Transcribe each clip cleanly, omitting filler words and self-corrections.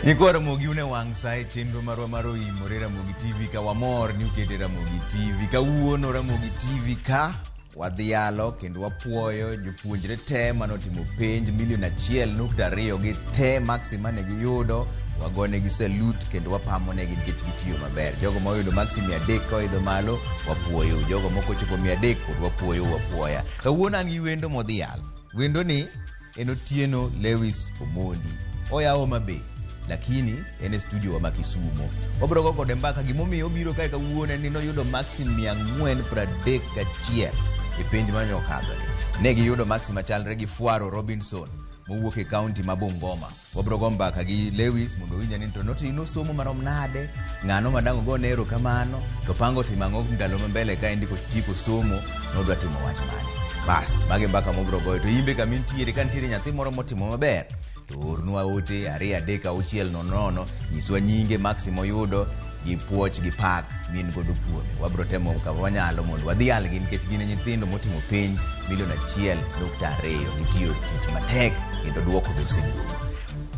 Nyikwa Ramogi une wang' sa e chenro marwa mar Oimore Ramogi TV ka wamor ni ukete Ramogi TV. Kawuono Ramogi TV ka wadhialo kendo wapuoyo jopuonjre te manotimo penj milion 1.2 gi te maksi mane giyudo. Wagonegi salute kendo wapamonegi nikech gitiyo maber. Jogo moyudo maksi 300 koidho malo wapuoyo. Jogo mokochopo 300 pod wapuoyo wapuoya. Kawuono an gi wendo modhial. Wendo ni en Otieno Lewis Omondi. Oya Homa Bay, lakini en e studio wa ma Kisumo. Wabiro go kode mbaka gimomiyo obiro kae kawuono en ni noyudo maksi 431 e penj mane okadhoni. Ne giyudo maksi machalre gi Fwaro Robinson mowuok e kaunti ma Bungoma. Wabiro go mbaka gi Lewis mondo owinj ni to nosomo marom nade, ng'ano ma dang' ogone erokamano, to pango timo ang'o ndalo ma mbele ka endi kotieko somo nodwa timo wach mane. Bas, magi mbaka mobiro goyo. To imbe kama intiere, ka nitiere nyathi moro motimo maber, to ornwa ote 2 3 6 0 0, nyiswa nyinge, maksi moyudo, gi puoch gi pak min godo kuome. Wabiro temo kama wanyalo mondo wadhialgi nikech gin e nyithindo motimo penj milion 1.2. Gitiyo tich matek kendo duoko be oseduogo.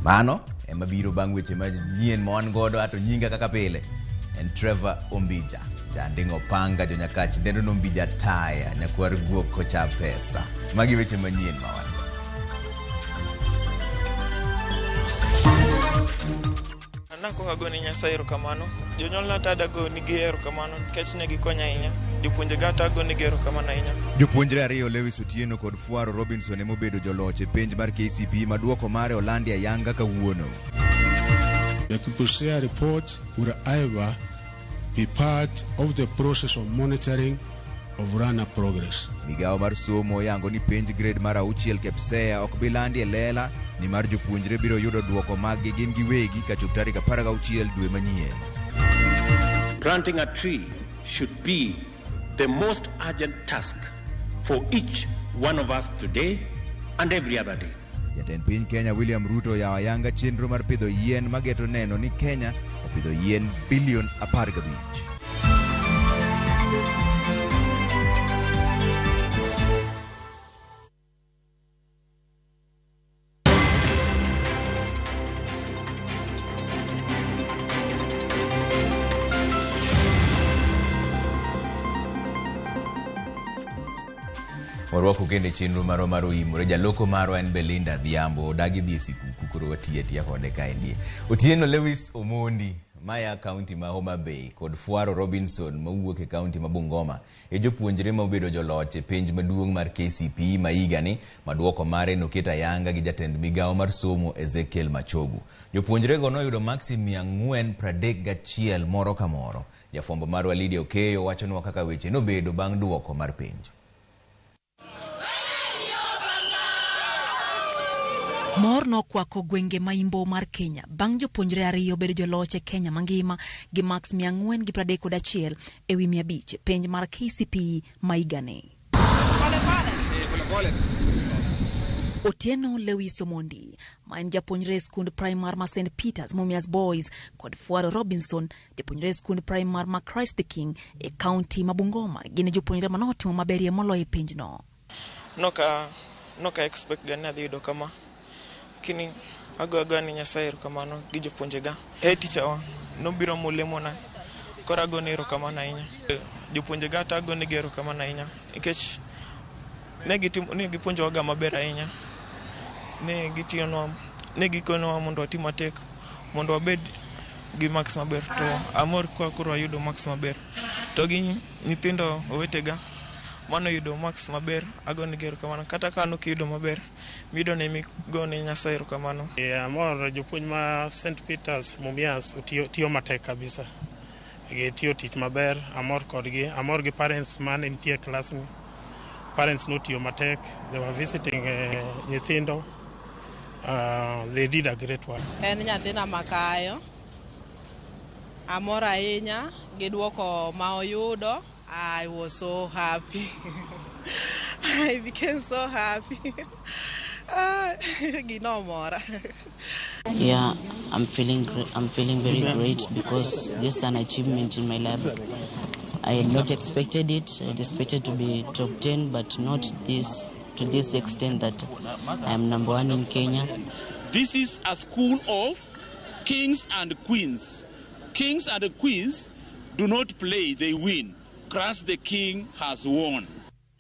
Mano ema biro bang' weche manyien ma wan godo. Ato nyinga kaka pile en Trevor Ombija, janding'o panga jonyakach dendo no Ombija taya nyakwar guok kocha pesa. Magi weche manyien ma wan godo. Nakwongo agone Nyasaye erokamano. Jonyuolna to adagonigi erokamano nikech ne gikonya ahinya. Jopuonjega to agonegi erokamano ahinya. Jopuonjre ariyo Lewis Otieno kod Fwaro Robinson emobedo joloch e penj mar KCPE ma duoko mare olandi ayanga kawuono. The KPSEA report will either be part of the process of monitoring of learner progress. Migawo mar somo oyango ni penj grade mar 6 KPSEA ok bi landi e lela nimar jopuonjre biro yudo duoko maggi gin giwegi kachop tarik 16 dwe manyien. Planting a tree should be the most urgent task for each one of us today and every other day. Jatend piny Kenya William Ruto oyawo ayanga chenro mar pidho yien mageto neno ni Kenya opidho yien bilion 15. Warwako kendo e chenro marwa mar Oimore. Jaloko marwa en Belinda Adhiambo, odagi dhi e sikuku koro watiyo atiya kode kaendi. Otieno Lewis Omondi maya kaunti ma Homa Bay kod Fwaro Robinson mawuok e kaunti ma Bungoma e jopuonjre ma obedo joloch e penj maduong' mar KCPE ma higani ma duoko mare noket ayanga gi jatend migawo mar somo Ezekiel Machogu. Jopuonjrego noyudo maksi 431 moro ka moro. Jafwambo marwa Lydia Okeyo wachonwa kaka weche nobedo bang' duoko mar penj. Mor nokwako gwenge ma imbo mar Kenya bang' jopuonjre ariyo bedo joloch e Kenya mangima gi marks 431 e wi 500 penj mar KCPE ma higani. Otieno Lewis Omondi ma en japuonjre e skund primar ma St Peters Mumias Boys kod Fwaro Robinson japuonjre e skund primar ma Christ the King e kaunti ma Bungoma gin jopuonjre manotimo maberie moloyo e penjno. Noka expect ga ni adhi yudo kama. Lakini ago agoya ni Nyasaye erokamano gi jopuonjega. Head teacher wa nobiro molemona, koro agone erokamano ahinya. Jopuonjega to agonegi erokamano ahinya nikech ne gipuonjowaga maber ahinya. Ne gitiyonwa, ne gikonyowa mondo wati matek mondo wabed gi marks maber to amor ka koro ayudo marks maber. To gi nyithindo owetega manoyudo marks maber agonegi erokamano. Kata ka an ok iyudo maber, miyudo ne migone Nyasaye erokamano. Amor jopuonj ma St Peters Mumias tiyo matek kabisa. Gitiyo tich maber, amor kodgi, amor gi parents mane nitie e klas ni. Parents notiyo matek, they were visiting nyithindo. They did a great work. En nyathina makayo. Amor ahinya gi duoko ma oyudo. I was so happy. I became so happy. Gino omora. Yeah, I'm feeling very great because this is an achievement in my life. I had not expected it. I had expected to be top 10, but not this to this extent that I am number 1 in Kenya. This is a school of Kings and queens. Kings and queens do not play, they win. Christ the King has won.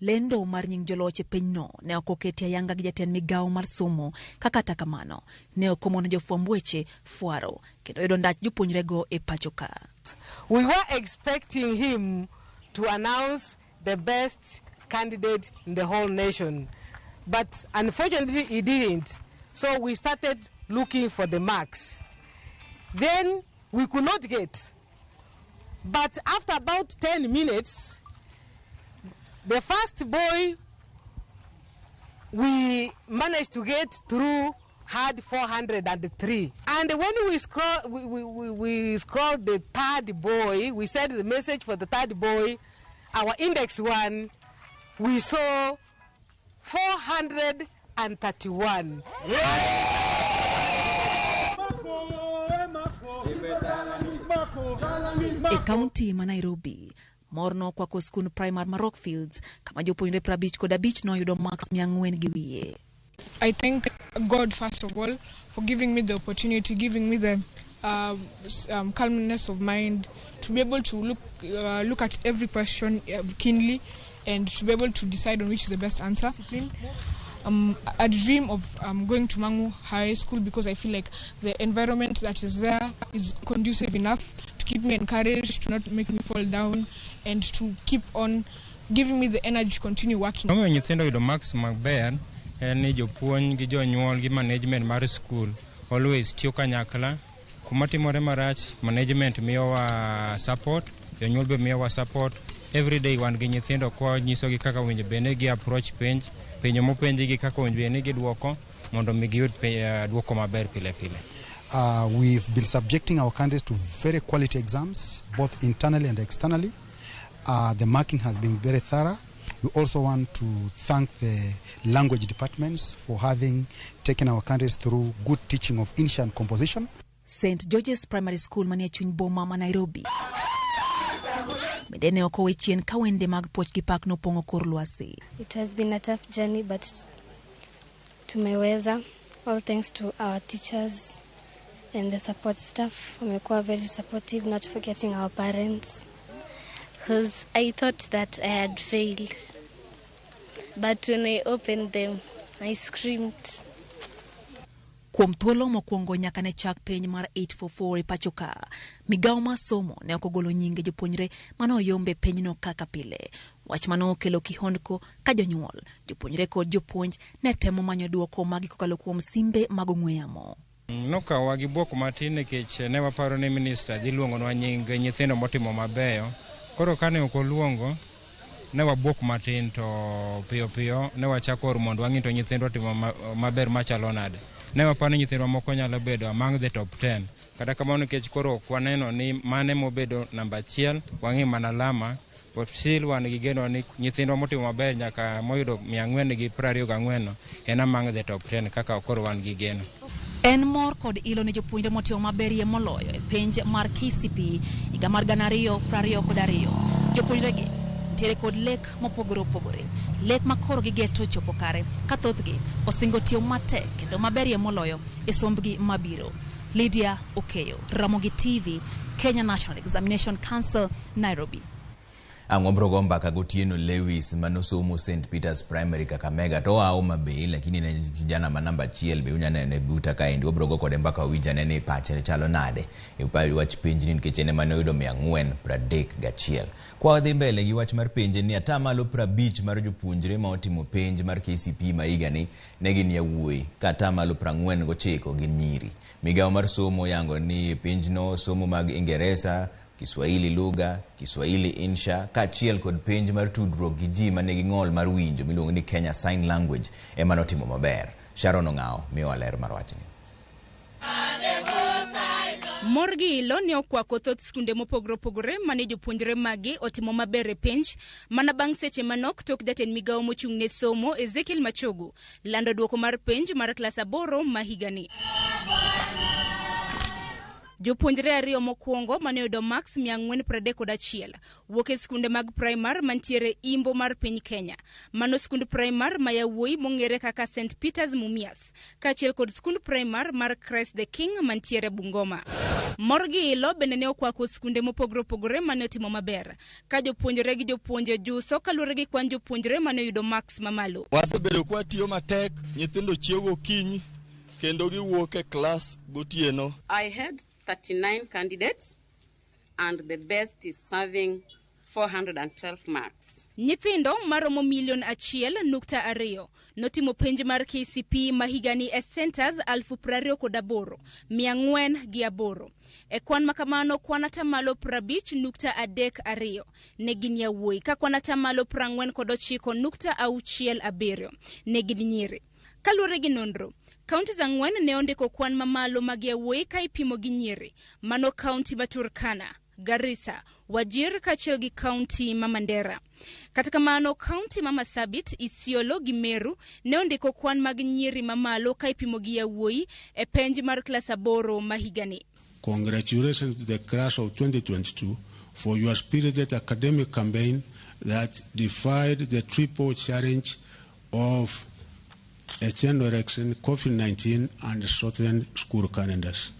Lendo mar nying joloch e pinyno ne ok oketi ayanga gi jatend migawo mar somo ka kata kamano ne ok omono jofwamb weche fwaro kendo yudo ndach jopuonjrego e pacho ka. We were expecting him to announce the best candidate in the whole nation, but unfortunately he didn't. So we started looking for the marks. Then we could not get. But after about 10 minutes, the first boy we managed to get through had 403. And when we scroll, we scrolled the third boy, we sent the message for the third boy, our index one, we saw 431. E kaunti ma Nairobi, mor nokwako skund primar ma Rockfields kama jopuonjre 55 noyudo marks 400 gi wiye. I thank God first of all for giving me the opportunity, giving me the calmness of mind to be able to look at every question keenly and to be able to decide on which is the best answer. I dream of going to Mangu High School because I feel like the environment that is there is conducive enough to keep me encouraged, to not make me fall down, and to keep on giving me the energy to continue working. Omiyo nyithindo yudo marks maber en ni jopuonj gi jonyuol gi management mar school always tiyo kanyakla. Kuma timore marach, management miyowa support, jonyuol be miyowa support. Every day wan gi nyithindo kwa nyisogi kaka owinjo bed ni gi approach penj, penjo mopenjgi kaka owinjo bed ni gidwoko mondo mi giyud dwoko maber pile pile. We've been subjecting our candidates to very quality exams, both internally and externally. The marking has been very thorough. We also want to thank the language departments for having taken our candidates through good teaching of insha and composition. St. George's Primary School manie chuny boma ma Nairobi bende ne ok owe chien ka wende mag puoch gi pak nopong'o kor lwasi. It has been a tough journey, but tumeweza. All thanks to our teachers and the support staff. Wamekuwa very supportive, not forgetting our parents. Because I thought that I had failed. But when I opened them, I screamed. Kuom thuolo mokwongo nyaka ne chak penj mar 844 e pacho ka, migawo mar somo ne ok ogolo nyinge jopuonjre mane oyombe penjno kaka pile. Wach mane okelo kihondko ka jonyuol, jopuonjre kod jopuonj ne temo manyo duoko magi kokalo kuom simbe mag ong'we yamo. Nokawowa gi bwok matin nikech ne waparo ni minista dhi luongonwa nying nyithindo motimo mabeyo. Koro kane ok oluongo, ne wabwok matin to piyo piyo ne wachako oro mondo wang'i to nyithindwa otimo maber machalo nade. Ne waparo ni nyithindwa moko nyalo bedo among the top 10. Kata kamano nikech koro ok waneno ni mane mobedo namba achiel, wang'i mana lama, but still wan gi geno ni nyithindwa motimo maber nyaka moyudo 424 no en among the top 10 kaka koro wan gi geno. En mor kod ilo ne jopuonjre motimo maberie moloyo e penj mar KCPE higa mar 2022. Jopuonjregi nitiere kod lek mopogore opogore, lek ma koro gigeto chopo kare ka thothgi osingo tiyo matek kendo maberie moloyo e sombgi mabiro. Lydia Okeyo, Ramogi TV, Kenya National Examination Council, Nairobi. Ang' wabro go mbaka gotieno Lewis manosomo St. Peters Primary Kakamega to oa Homa Bay lakini ne kijana ma namba achiel be unya nene buta kaendi. Wabro go kode mbaka wawinj ane ni pache chalo nade e wach penjni nikech en ema ne oyudo 431. Kwa wadhi mbele gi wach mar penj ni 50% mar jopuonjre ma otimo penj mar KCPE ma higani ne gin yawuoyi ka 49% gin nyiri. Migawo mar somo yango ni penjno somo mag Ingeresa, Kiswahili lugha, Kiswahili insha, kaachiel kod penj mar tudruok gi ji manigi ng'ol mar winjo miluongo ni Kenya Sign Language ema notimo maber. Sharon Ong'awo miyowa ler mar wachni. Mor gi ilo ne okwako thoth skunde mopogore opogore mane jopuonjre magi otimo maber e penj mana bang' seche manok tok jatend migawo mochung' ne somo Ezekiel Machogu lando duoko mar penj mar klas 8 ma higani. Jopuonjre ariyo mokwongo mane oyudo maks 431 wuok e skunde mag primar mantiere imbo mar piny Kenya. Mano skund primar ma yawuoyi mong'ere kaka St Peters Mumias, kaachiel kod skund primar mar Christ the King mantiere Bungoma. Mor gi ilo bende ne okwako skunde mopogore opogore mane otimo maber, ka jopuonjre gi jopuonje juso kaluwore gi kwan jopuonjre mane oyudo maks mamalo. Wasebedo kwatiyo matek, nyithindo chiew gokinyi kendo giwuok e klas gotieno. I had 39 candidates and the best is serving 412 marks. Nyithindo maromo milion 1.2 notimo penj mar KCPE ma higani e centers 28,408. E kwan makamano, kwan 50.32% ne gin yawuoyi, ka kwan 49.67% ne gin nyiri. Kaluwore gi nonro, kaunti ang'wen ne ondiko kwan mamalo mag yawuoyi ka ipimo gi nyiri. Mano kaunti ma Turkana, Garissa, Wajir kaachiel gi kaunti ma Mandera. Kata kamano, kaunti ma Marsabit, Isiolo gi Meru ne ondiko kwan mag nyiri mamalo ka ipimo gi yawuoyi e penj mar klas 8 ma higani. Congratulations to the class of 2022 for your spirited academic campaign that defied the triple challenge of a general election, COVID-19, and shortened school calendars.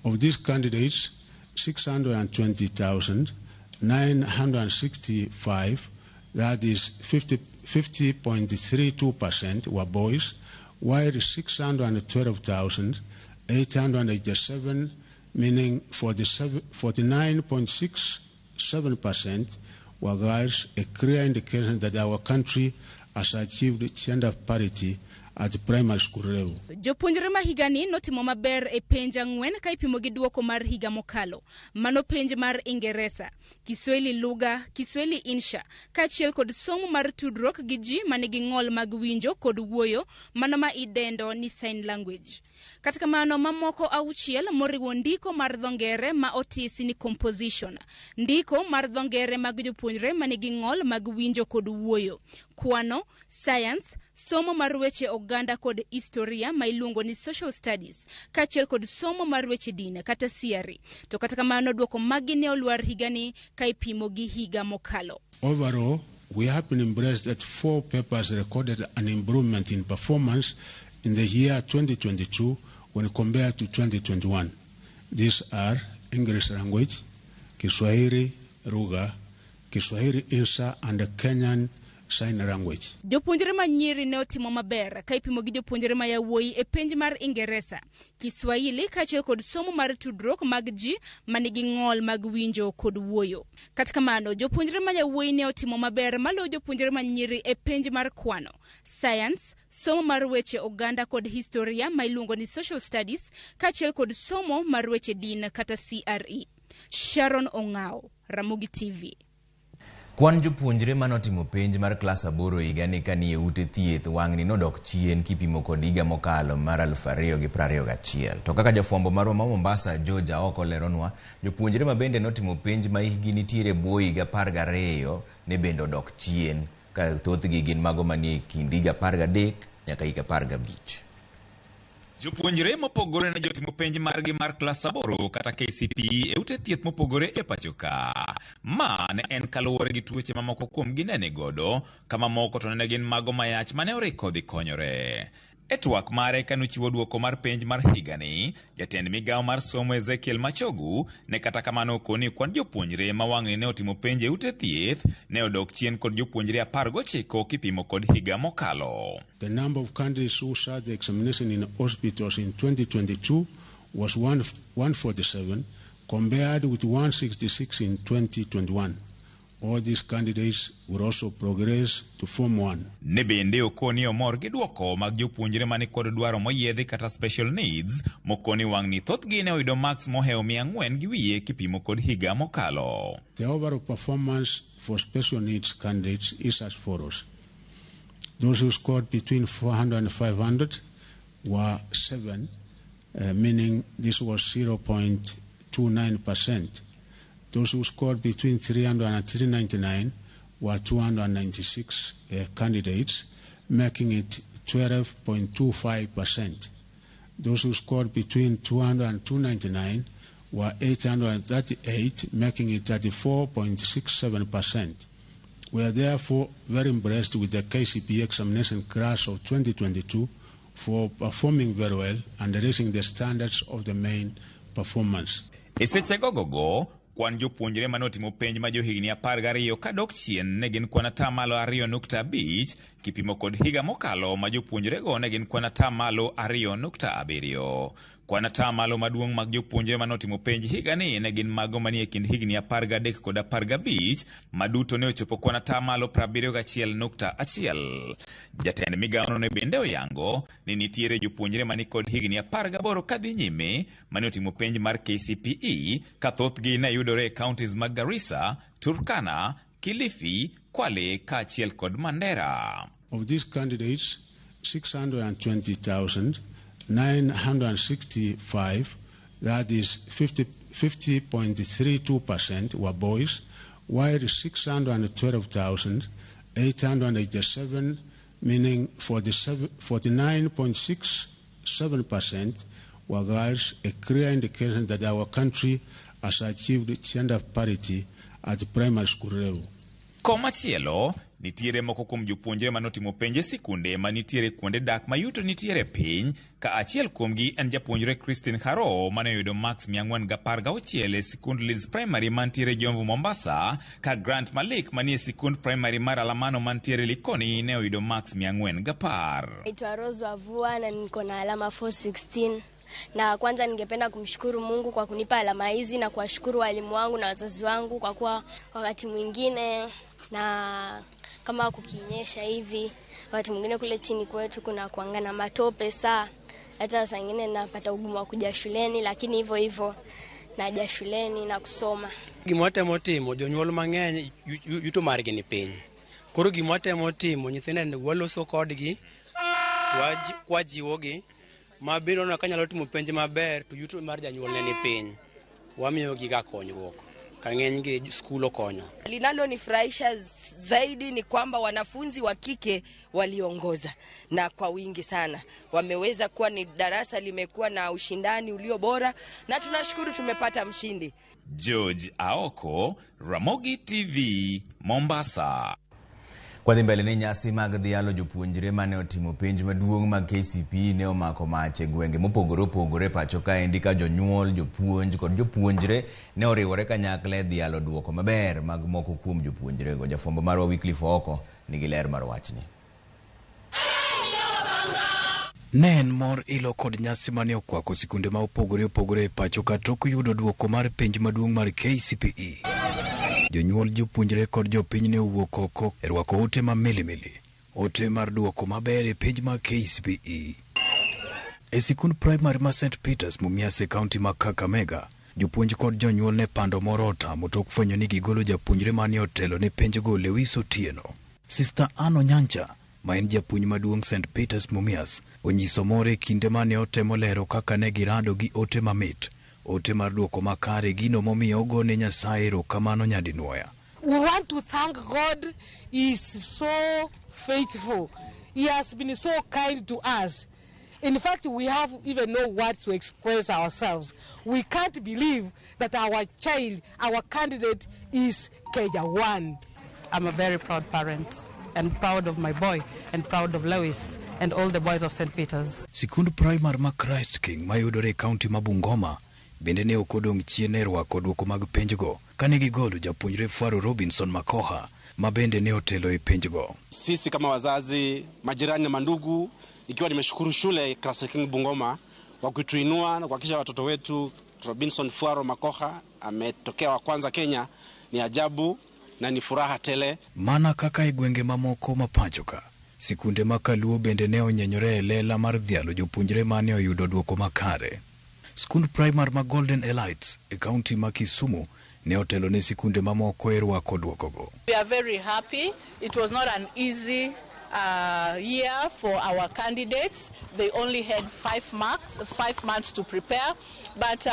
Of these candidates, 620,965, that is 50.32%, were boys, while 612,887, meaning 49.67%, were girls, a clear indication that our country has achieved gender parity at primary school level. Jopuonjre ma higani notimo maber e penj 4 ka ipimo gi duoko mar higa mokalo. Mano penj mar Ingeresa, Kiswahili lugha, Kiswahili insha, kaachiel kod somo mar tudruok gi ji manigi ng'ol mag winjo kod wuoyo, mano ma idendo ni sign language. Kata kamano, mamoko 6 moriwo ndiko mar dho ngere ma otisi ni composition, ndiko mar dho ngere mag jopuonjre manigi ng'ol mag winjo kod wuoyo, kwano, science, somo mar weche oganda kod historia ma iluongo ni social studies, kaachiel kod somo mar weche din kata CRE. To kata kamano, duoko magi ne olwar higani ka ipimo gi higa mokalo. Overall, we have been impressed that 4 papers recorded an improvement in performance in the year 2022 when compared to 2021. These are English language, Kiswahili lugha, Kiswahili insha, and the Kenyan Sign Language. Jopuonjre ma nyiri ne otimo maber ka ipimo gi jopuonjre ma yawuoyi e penj mar Ingeresa, Kiswahili kaachiel kod somo mar tudruok mag ji manigi ng'ol mag winjo kod wuoyo. Kata kamano, jopuonjre ma yawuoyi ne otimo maber maloyo jopuonjre ma nyiri e penj mar kwano, science, somo mar weche oganda kod historia ma iluongo ni social studies kaachiel kod somo mar weche din kata CRE. Sharon Ong'ao, Ramogi TV. Kwan jopuonjre manotimo penj mar klas 8 higani kanie ute thieth wang'ni nodok chien kipimo kod higa mokalo mar 2021. To kaka jafwambo marwa ma Mombasa George Aoko leronwa, jopuonjre ma bende notimo penj ma hikgi nitiere bwo higa 12 ne bende odok chien, ka thothgi gin mago manie kind higa 13 nyaka higa 15. Jopuonjre mopogore ne jotimo penj margi mar klas 8 kata KCPE e ute thieth mopogore e pacho ka. Ma ne en kaluwore gi tuoche mamoko kuomgi ne nigodo, kama moko to ne gin mago mayach mane oriko dhi konyore. E twak mare kanochiwo duoko mar penj mar higani, jatend migawo mar somo Ezekiel Machogu ne kata kamano okoni kwan jopuonjre ma wang'ni ne otimo penj e ute thieth ne odok chien kod jopuonjre 19 kipimo kod higa mokalo. The number of candidates who sat the examination in hospitals in 2022 was 147, compared with 166 in 2021. All these candidates will also progress to Form 1. Ne bende okoni omor gi duoko mag jopuonjre mani kod dwaro moyiedhi kata special needs, mokoni wang'ni thothgi ne oyudo marks mohewo 400 gi wiye kipimo kod higa mokalo. The overall performance for special needs candidates is as follows. Those who scored between 400 and 500 were 7, meaning this was 0.29%. Those who scored between 300 and 399 were 296 candidates, making it 12.25%. Those who scored between 200 and 299 were 838, making it 34.67%. We are therefore very impressed with the KCPE examination class of 2022 for performing very well and raising the standards of the main performance. E sechegogogo, kwan jopuonjre mane otimo penj ma johigni 12 kadok chien ne gin kwan 2.5% kipimo kod higa mokalo ma jopuonjrego ne gin kwan 2.7%. Kwan atamalo maduong' mag jopuonjre mane otimo penj higani ne gin mago manie kind higni 13 kod 15 ma duto ne ochopo kwan 71.1%. Jatend migawono ne bende oyango ni nitiere jopuonjre mani kod higni 18 kadhi nyime mane otimo penj mar KCPE ka thothgi ne yudore e counties mag Garissa, Turkana, Kilifi, Kwale kaachiel kod Mandera. Of these candidates, 620,965, that is 50.32%, were boys, while 612,887, meaning 49.67%, were girls, a clear indication that our country has achieved gender parity at primary school level. Komachielo, nitiere moko kuom jopuonjre manotimo penj e sikunde manitiere kuonde dak ma yuto nitiere piny, ka achiel kuomgi en japuonjre Christine Haro mane oyudo marks 416 e sikund Leeds Primary mantiere Jomvu Mombasa, ka Grant Malik manie sikund primary mar Alamano mantiere Likoni ne oyudo marks 410. Naitwa Rose Wavua na niko na alama 416. Na kwanza ningependa kumshukuru Mungu kwa kunipa alama hizi na kuwashukuru walimu wangu na wazazi wangu kwa kuwa wakati mwingine na kama kukinyesha hivi, wakati mwingine kule chini kwetu kuna kuanga na matope, saa hata saa nyingine napata ugumu wa kuja shuleni, lakini hivyo hivyo naja shuleni na kusoma. Gima watemo timo, jonyuol mang'eny yuto margi ni piny. Koro gima watemo timo, nyithindo waloso kodgi, wajiwogi, mabiro na kanyalo timo penj maber to yuto mar janyuolne ni piny. Wamiyogi ga konyruok. Ka ng'enygi skul okonyo. Linalonifurahisha zaidi ni kwamba wanafunzi wa kike waliongoza na kwa wingi sana. Wameweza kuwa ni darasa limekuwa na ushindani ulio bora na tunashukuru tumepata mshindi. George Aoko, Ramogi TV, Mombasa. Kwadhi mbele ni nyasi mag dhialo jopuonjre mane otimo penj maduong' mag KCPE ne omako mach e gwenge mopogore opogore pacho kaendi ka jonyuol, jopuonj kod jopuonjre ne oriwore kanyakla e dhialo duoko maber mag moko kuom jopuonjrego. Jafwambo marwa Wycliffe Ooko nigi ler mar wachni. Ne en mor, ilo kod nyasi mane okwako sikunde ma opogore opogore e pacho ka tok yudo duoko mar penj maduong' mar KCPE. Jonyuol, jopuonjre kod jopiny ne owuok oko e rwako ote ma milimili, ote mar duoko maber e penj mar KCPE. E sikund primary ma St Peters Mumias e kaunti ma Kakamega, jopuonj kod jonyuol ne pando moro otamo tok fwenyo ni gigolo japuonjre mane otelo ne penjgo Lewis Otieno. Sister Anne Onyancha, ma en japuonj maduong' St Peters Mumias, onyiso mor e kinde mane otemo lero kaka ne girado gi ote mamit. Ote mar duoko makare gino momiyo ogone Nyasaye erokamano nyadinwoya. We want to thank God. He is so faithful. He has been so kind to us. In fact, we have even no words to express ourselves. We can't believe that our child, our candidate is Kenya 1. I'm a very proud parent and proud of my boy and proud of Lewis and all the boys of St. Peter's. Sikund primary ma Christ King mayudore e kaunti ma Bungoma bende ne ok odong' chien e rwako duoko mag penjgo kane gigolo japuonjre Faro Robinson Makoha ma bende ne otelo e penjgo. Sisi kama wazazi, majirani na mandugu, ikiwa nimeshukuru shule Christ King Bungoma kwa kutuinua na kuhakikisha watoto wetu Robinson Fuaro Makoha ametokea wa kwanza Kenya, ni ajabu na ni furaha tele. Mana kaka e gwenge mamoko ma pacho ka, sikunde ma Kaluo bende ne onyenyore e lela mar dhialo jopuonjre mane oyudo duoko makare. Skund primary ma Golden Elites e kaunti ma Kisumu ne otelo ne sikunde mamoko e rwako duokogo. We are very happy. It was not an easy year for our candidates. They only had 5 months to prepare, but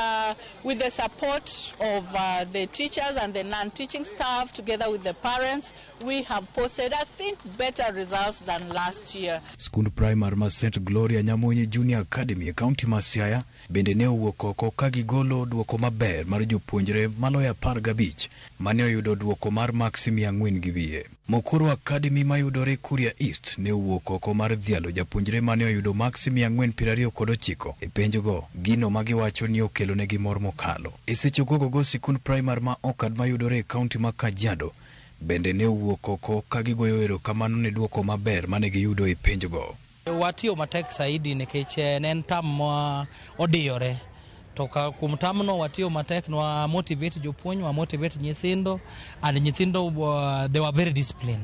with the support of the teachers and the non-teaching staff, together with the parents, we have posted, I think, better results than last year. Skund primar ma St Gloria Nyamonye Junior Academy e kaunti ma Siaya bende ne owuok oko ka gigolo duoko maber mar jopuonjre maloyo 15 mane oyudo duoko mar maksi 400 2. Mokoro Academy mayudore Kuria East ne owuok oko mar dhialo japuonjre mane oyudo maksi 429 e penjgo, gino ma giwacho ni okelonegi mor mokalo. E seche gogogo sikund primar ma Okad mayudore e kaunti ma Kajiado bende ne owuok oko ka gigoyo erokamano ne duoko maber mane giyudo e penjgo. Watiyo matek saidi nikech ne en term ma odiyore to ka kuom termno watiyo matek nwa motivate jopuonj, wa motivate nyithindo and nyithindo they were very disciplined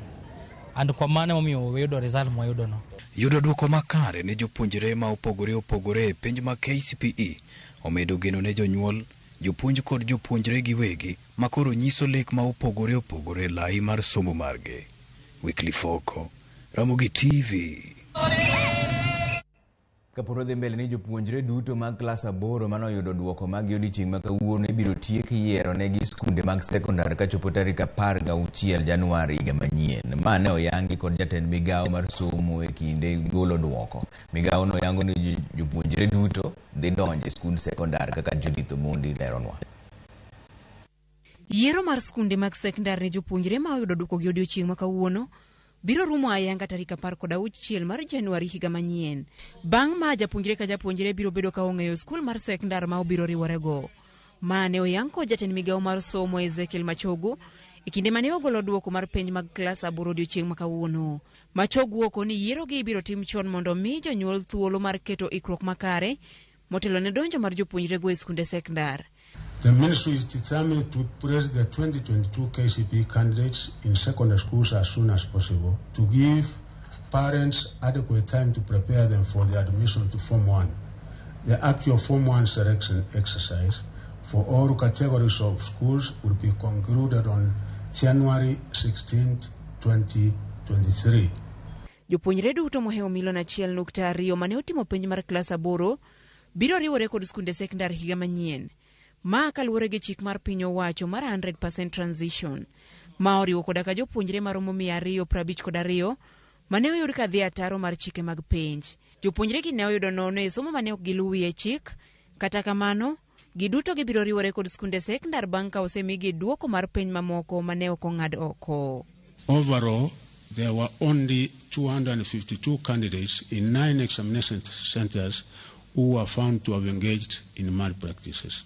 and kwa mano emomiyo wayudo result mwayudo no. Yudo duoko makare ne jopuonjre ma opogore opogore e penj ma KCPE omedo geno ne jonyuol, jopuonj kod jopuonjre giwegi ma koro nyiso lek ma opogore opogore e lai mar somo margi. Wycliffe Oko, Ramogi TV. Kapod wadhi mbele ni jopuonjre duto mag klas 8 manoyudo duoko mag odiochieng' ma kawuono ibiro tiek yiero negi skunde mag sekondar kachopo tarik 16 Januari higa manyien. Ma ne oyangi kod jatend migawo mar somo e kinde golo duoko. Migawo no yango ni jopuonjre duto dhi donjo e skund sekondar kaka Judith Omondi leronwa. Yiero mar skunde mag sekondar ne jopuonjre ma oyudo duoko gi odiochieng' ma kawuono biro rumo ayanga tarik 16 mar Januari higa manyien. Bang' ma japuonjre ka japuonjre biro bedo ka ong'eyo skul mar sekondar ma obiro riworego. Ma ne oyang kod jatend migawo mar somo Ezekiel Machogu e kinde mane ogolo duoko mar penj mag klas 8 odiochieng' ma kawuono. Machogu okoni yiero gi ibiro tim chon mondo mi jonyuol thuolo mar keto ikruok makare motelo ne donjo mar jopuonjrego e skunde sekondar. The ministry is determined to place the 2022 KCPE candidates in secondary schools as soon as possible to give parents adequate time to prepare them for the admission to Form 1. The actual Form 1 selection exercise for all categories of schools will be concluded on January 16, 2023. Jopuonjre duto mohewo milion 1.2 mane otimo penj mar klas 8 biro riwore kod skunde sekondar higa manyien. Ma kaluwore gi chik mar piny owacho mar 100% transition. Ma oriwo koda ka jopuonjre maromo 252 mane oyud ka dhi ataro mar chike mag penj. Jopuonjre gi ne oyudo nono e somo mane ok giluwie chik. Kata kamano, giduto gibiro riwore kod skunde sekondar bang' ka osemigi duoko mar penj mamoko mane ok ong'ad oko. Overall, there were only 252 candidates in 9 examination centers who were found to have engaged in malpractices.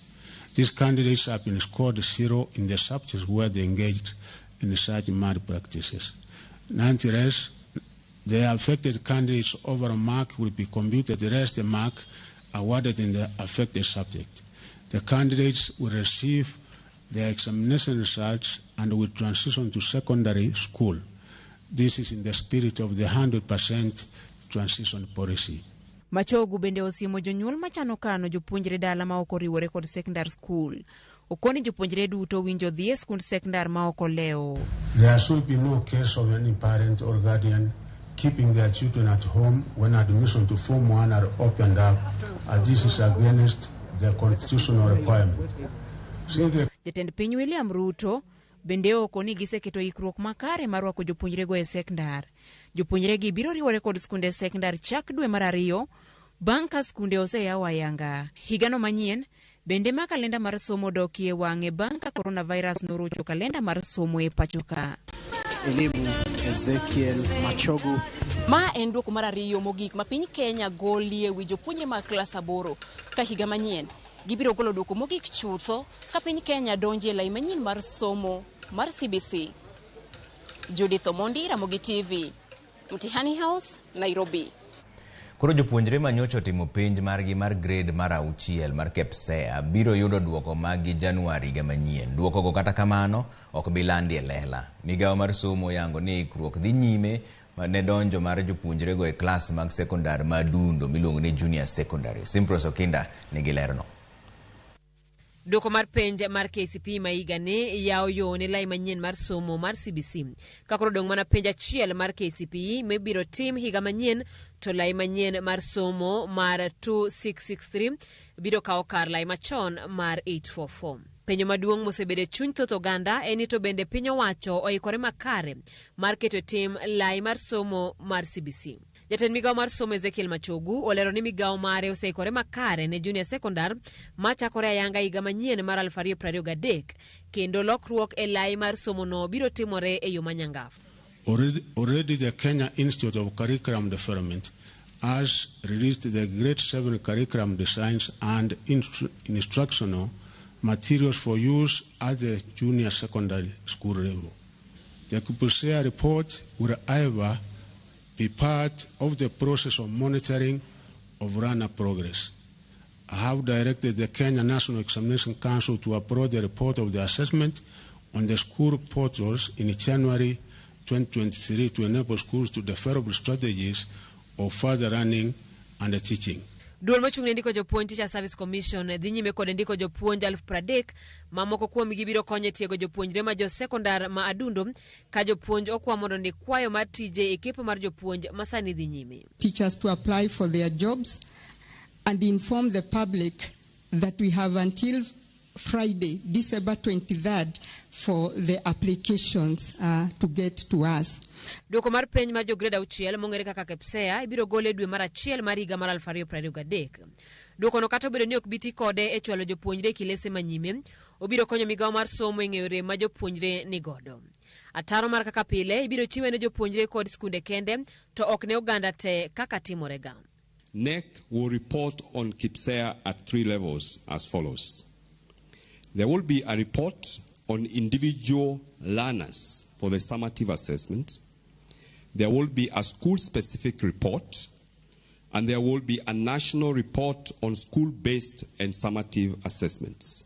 These candidates have been scored 0 in the subjects where they engaged in such malpractices. Nonetheless, the affected candidates' overall mark will be computed the rest the mark awarded in the affected subject. The candidates will receive their examination results and will transition to secondary school. This is in the spirit of the 100% transition policy. Machogu bende osiemo jonyuol machano kano jopuonjre dala ma ok oriwore kod secondary school. Okoni jopuonjre duto winjo dhi e skund sekondar ma ok olewo. There should be no case of any parent or guardian keeping their children at home when admission to Form 1 are opened up, as this is against the constitutional requirement. Since the Jatend piny William Ruto bende okoni giseketo ikruok makare mar rwako jopuonjrego e sekondar. Jopuonjregi biro riwore kod skunde sekondar chak dwe mar 2 bang' ka skunde oseyaw ayanga. Higano manyien bende ma kalenda mar somo dokie wang'e bang' ka coronavirus norocho kalenda mar somo e pacho ka. Elimu Ezekiel Machogu. Ma en duoko mar 2 mogik ma piny Kenya golie wi jopuonjre mag klas 8 ka higa manyien gibiro golo duoko mogik chutho ka piny Kenya donje e lai manyien mar somo mar CBC. Judith Omondi, Ramogi TV, Mtihani House, Nairobi. Koro jopuonjre manyocha otimo penj margi mar grade mar 6 mar KPSEA biro yudo duoko maggi Januari higa manyien. Duokogo kata kamano ok bi landi e lela. Migawo mar somo oyango ni ikruok dhi nyime ne donjo mar jopuonjrego e klas mag sekondar madundo miluongo ni junior secondary. Simpros Okinda nigi lerno. Dwoko mar penj mar KCPE ma higani yawo yo ne lai manyien mar somo mar CBC. Ka koro odong' mana penj achiel mar KCPE mibiro tim higa manyien to lai manyien mar somo mar 2663 biro kawo kar lai machon mar 844. Penjo maduong' mosebedo e chuny thoth oganda en ni to bende piny owacho oikore makare mar keto e tim lai mar somo mar CBC. Jatend migawo mar somo Ezekiel Machogu olero ni migawo mare oseikore makare ne junior secondar machakore ayanga higa manyien mar 2023 kendo lokruok e lai mar somono biro timore e yo manyangafu. Already the Kenya Institute of Curriculum Development has released the Grade 7 curriculum designs and instructional materials for use at the junior secondary school level. The KPSEA report will either be part of the process of monitoring of learner progress. I have directed the Kenya National Examination Council to upload the report of the assessment on the school portals in January 2023 to enable schools to develop strategies of further learning and teaching. Duol mochung' ne ndiko jopuonj Teacher Service Commission dhi nyime kod ndiko jopuonj 30,000 ma moko kuomgi biro konyo e tiego jopuonjre ma jo sekondar ma Adundo ka jopuonj okwa mondo ondik kwayo mar tije e kepo mar jopuonj ma sani dhi nyime. Teachers to apply for their jobs and inform the public that we have until Friday, December 23rd, for the applications to get to us. Duoko mar penj mar jo grade auchiel mong'ere kaka KPSEA ibiro gol e dwe mar achiel mar higa mar 2023. Duokono kata obedo ni ok bi ti kode e chwalo jopuonjre e kilese manyime, obiro konyo migawo mar somo e ng'eyo rem ma jopuonjre ni godo. Ataro mar kaka pile ibiro chiwe ne jopuonjre kod skunde kende to ok ne oganda te kaka timorega. KNEC will report on KPSEA at three levels as follows. There will be a report on individual learners for the summative assessment. There will be a school-specific report, and there will be a national report on school-based and summative assessments.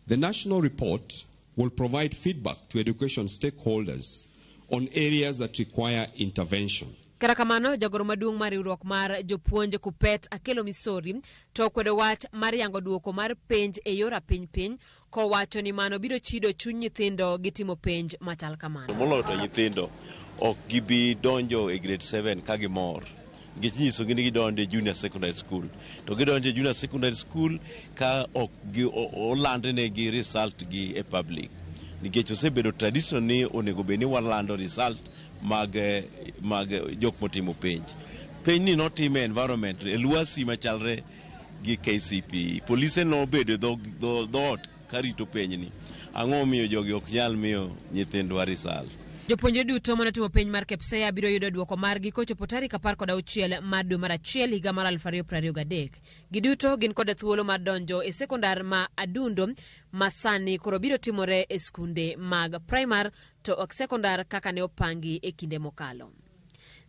The national report will provide feedback to education stakeholders on areas that require intervention. Kata kamano, jagoro maduong' mar riwruok mar jopuonj Kuppet Akelo Misori to okwedo wach mar yango duoko mar penj e yor apiny piny kowacho ni mano biro chido chuny nyithindo gi timo penj machal kamano. Moloyo to nyithindo ok gibi donjo e grade 7 ka gimor nikech inyisogi ni gidonjo e junior secondary school to gidonjo e junior secondary school ka ok olandnegi result gi e public nikech osebedo tradition ni onego bed ni walando result mag jok motimo penj. Penj ni notim e environment e lwasi machalre gi KCPE. Polise nobedo e dhoot karito penjni. Ang'o momiyo jogi ok nyal miyo nyithindwa result? Jopuonjre duto manotimo penj mar KPSEA biro yudo duoko margi kochopo tarik 16 mar dwe mar achiel higa mar 2023. Giduto gin kod thuolo mar donjo e sekondar ma Adundo ma sani koro biro timore e skunde mag primar to ok sekondar kaka ne opangi e kinde mokalo.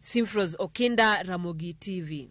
Simfros Okinda, Ramogi TV.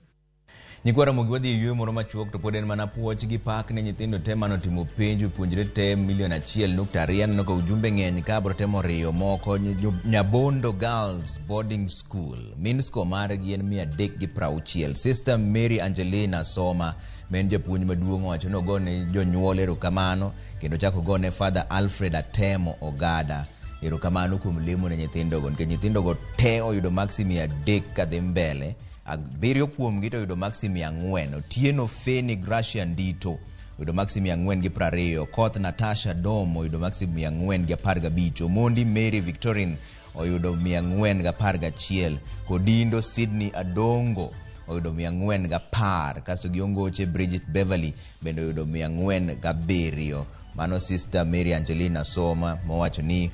Nyikwa Ramogi wadhi e yueyo moro machuok to pod en mana puoch gi pak ne nyithindo te manotimo penj jopuonjre te milion 1.2. Aneno ka ujumbe ng'eny ka abro temo riyo moko. Nyabondo Girls Boarding School mean score margi en 360. Sister Mary Angelina Soma ma en japuonj maduong' owacho ni ogone jonyuol erokamano kendo ochako ogone Father Alfred Atemo Ogada erokamano kuom lemo ne nyithindogo nikech nyithindogo te oyudo maksi 300 kadhi mbele. 7 kuomgi to oyudo maksi 400. Otieno Feni Gracia Ndito oyudo maksi 420. Koth Natasha Dom oyudo maksi 415. Omondi Mary Victorine oyudo 411. Kodindo Sydney Adongo oyudo 410. Kasto gi Ongoche Bridget Beverly bende oyudo 407. Mano Sister Mary Angelina Soma mowacho ni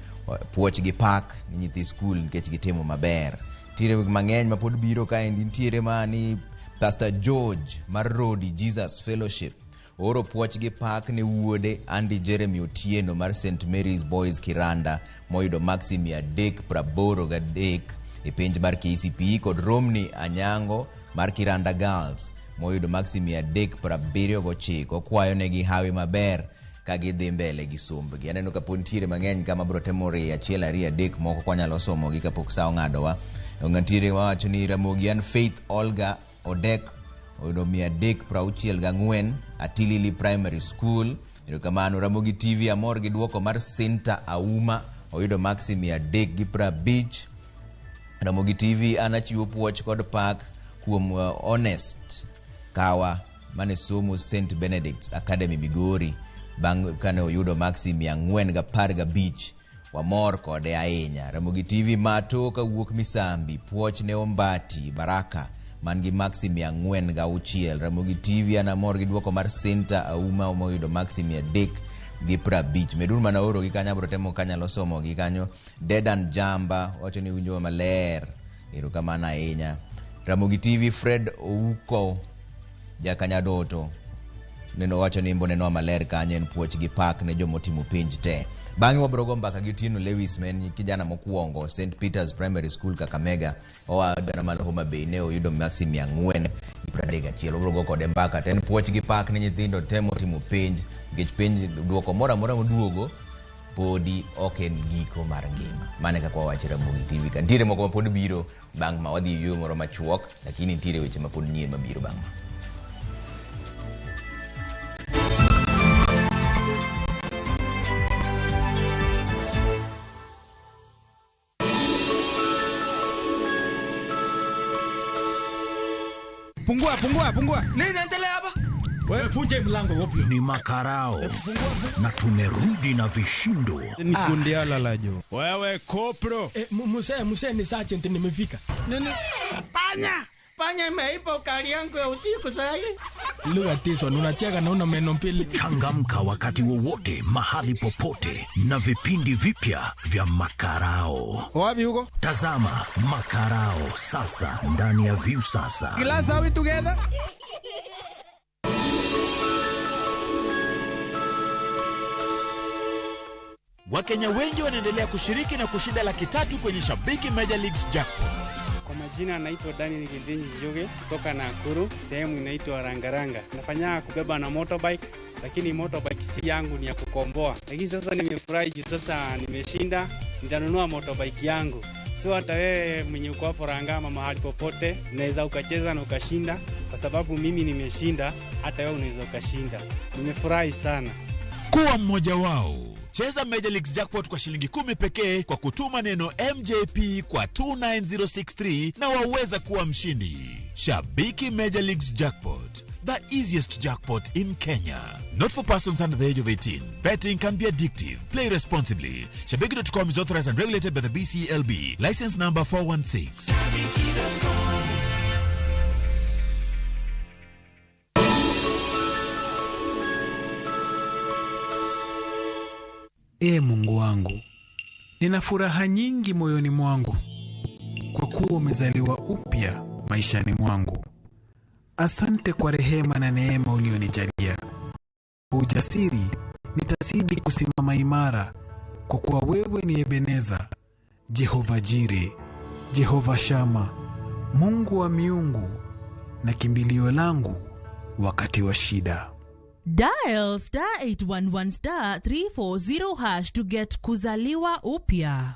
puoch gi pak ni nyithi skul nikech gitimo maber. Nitiere mang'eny ma pod biro kaendi. Nitiere ma ni Pastor George mar Rodi Jesus Fellowship ooro puoch gi pak ne wuode Andy Jeremy Otieno mar St Mary's Boys Kiranda moyudo maksi 383 e penj mar KCPE kod Romney Anyango mar Kiranda Girls moyudo maksi 379. Kwayo negi hawi maber ka gidhi mbele gi sombgi. Aneno ka pod nitiere mang'eny kama bro temo riyo 1 2 3 moko kwanyalo somogi kapok sa ong'adowa. Nitiere wawacho ni Ramogi an Faith Olga Odek oyudo 364 Atilili Primary School. Erokamano. Ramogi TV amor gi duoko mar Sinta Auma, oyudo maksi 350. Ramogi TV an achiwo puoch kod pak kuom Honest Kawa mane somo St Benedict's Academy Migori bang' kane oyudo maksi 415. Wamor kode ahinya. Ramogi TV mato kawuok Misambi, puoch ne Ombati Baraka man gi maksi 406. Ramogi TV an amor gi duoko mar Sinta Auma moyudo maksi 350. Meduru mana oro gi kanyo, abiro temo kanyalo somo gi kanyo. Dedan Jamba wacho ni winjo maler, erokamano ahinya. Ramogi TV Fred Ouko Jakanyadoto neno wacho ni imbo neno maler kanyo, en puoch gi pak ne jomotimo penj te. Bang'e wabiro go mbaka gi Otieno Lewis ma en kijana mokwongo St Peters Primary School Kakamega, oa dala mar Homa Bay, ne oyudo maksi 431. Wabiro go kode mbaka to en puoch gi pak ne nyithindo te motimo penj, nikech penj duoko moro amora moduogo podi ok en giko mar ngima. Mano e kaka wawacho Ramogi TV ka. Nitiere moko ma pod biro bang' ma wadhi e yueyo moro machuok, lakini nitiere weche ma pod nyien mabiro bang' ma. Pungua, pungua, pungua. Nini inaendelea hapa? Wewe vunja mlango woplo. Ni makarao na tumerudi na vishindo. Ni kundi ala la jo. Wewe kopro. Muse, muse ni sergeant nimefika. Nini? Panya! Panya imeiba ukali yangu ya usiku sasa hivi. Lugha tiso, unacheka na una meno mbili. Changamka wakati wowote, mahali popote na vipindi vipya vya Makarao. Wapi huko? Tazama Makarao sasa ndani ya Viusasa. Glass, are we together? Wakenya wengi wanaendelea kushiriki na kushinda 300,000 kwenye Shabiki Major Leagues Jackpot. Kwa majina naitwa Daniel Gindinji Njuge kutoka Nakuru, sehemu inaitwa Rangaranga. Nafanya kubeba na motorbike, lakini motorbike si yangu, ni ya kukomboa. Lakini sasa nimefurahi juu sasa nimeshinda, nitanunua motorbike yangu. So hata wewe mwenye uko hapo Rangama mahali popote, unaweza ukacheza na ukashinda, kwa sababu mimi nimeshinda, hata wewe unaweza ukashinda. Nimefurahi sana. Kuwa mmoja wao. Cheza Major Leagues Jackpot kwa shilingi 10 pekee kwa kutuma neno MJP kwa 29063 na waweza kuwa mshindi. Shabiki Major Leagues Jackpot, the easiest jackpot in Kenya. Not for persons under the age of 18. Betting can be addictive. Play responsibly. Shabiki.com is authorized and regulated by the BCLB. License number 416. Ee Mungu wangu, nina furaha nyingi moyoni mwangu, kwa kuwa umezaliwa upya maishani mwangu. Asante kwa rehema na neema ulionijalia. Kwa ujasiri nitazidi kusimama imara, kwa kuwa wewe ni Ebeneza, Jehova Jire, Jehova Shama, Mungu wa miungu na kimbilio langu wakati wa shida. Dial star 811 star 340 hash to get kuzaliwa upya.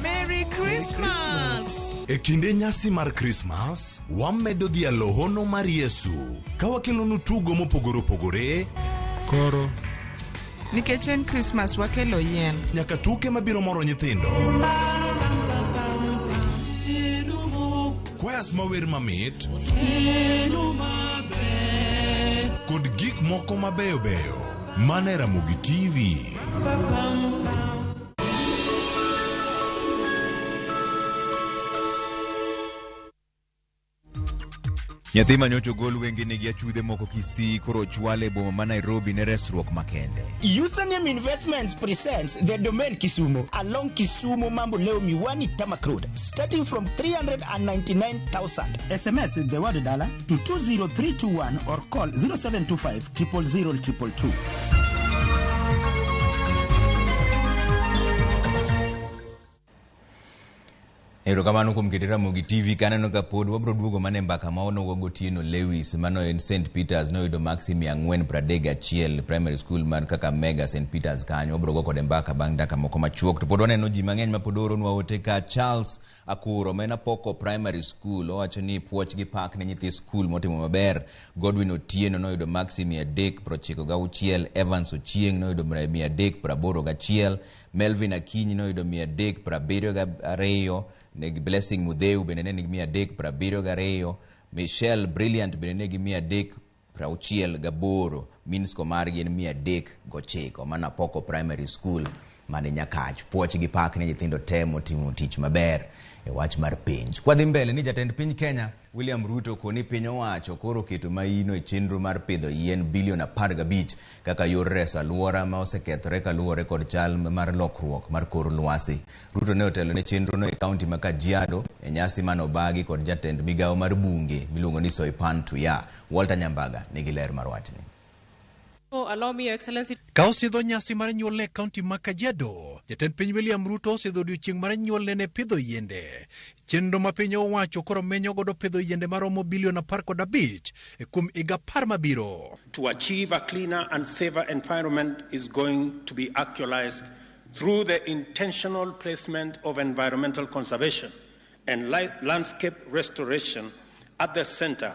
Merry Christmas! E kinde nyasi mar Christmas, wamedo dhialo hono mar Yesu ka wakelonu tugo mopogore opogore. Koro nikech en Christmas wakelo yien. Nyaka tuke mabiro moro nyithindo. Kwayas mawer mamit kod gik moko mabeyo beyo. Mana e Ramogi TV. Nyathi manyocha ogol wengene gi achudhe moko Kisii koro ochwale e boma ma Nairobi ne resruok makende. Username Investments presents the Domain Kisumu along Kisumu Mamboleo Miwani Tarmac Road, starting from 399,000. SMS the word dollar to 20321 or call 0725 000 222. Erokamano kuom kete Ramogi TV kaneno ka pod wabro duogo mana e mbaka ma onogo gotieno Lewis mano en St Peters noyudo maksi 431 primary school mar Kakamega St Peters kanyo wabro go kode mbaka bang' dakika moko machuok to pod waneno ji mang'eny ma pod ooronwa ote ka Charles Akuro ma en Apoko Primary School owacho ni puoch gi pak ne nyithi skul motimo maber. Godwin Otieno noyudo maksi 396, Evans Ochieng noyudo 381, Melvin Akinyi noyudo 372, negi Blessing Mudheu bende ne nigi 372, Michelle Brilliant bende nigi 368, mean score margi en 309 mana Apoko Primary School mane Nyakach. Puoch gi pak ne nyithindo te motimo tich maber e wach mar penj. Kwadhi mbele ni jatend piny Kenya William Ruto koni piny owacho koro keto maino e chenro mar pidho yien bilion 15 kaka yor reso alwora ma osekethore kaluwore kod chal mar lokruok mar kor lwasi. Ruto ne otelo ne chenrono e kaunti ma Kajiado e nyasi mane obagi kod jatend migawo mar bunge miluongo ni Soipan Tuya. Walter Nyambaga nigi ler mar wachni. Allow me, Your Excellency. Ka osidho nyasi mar nyuolne e kaunti ma Kajiado, jatend piny William Ruto osidho odiochieng' mar nyuolne ne pidho yiende. Chenro ma piny owacho koro menyo godo pidho yiende maromo bilion 15 e kuom higa 10 mabiro. To achieve a cleaner and safer environment is going to be actualized through the intentional placement of environmental conservation and landscape restoration at the center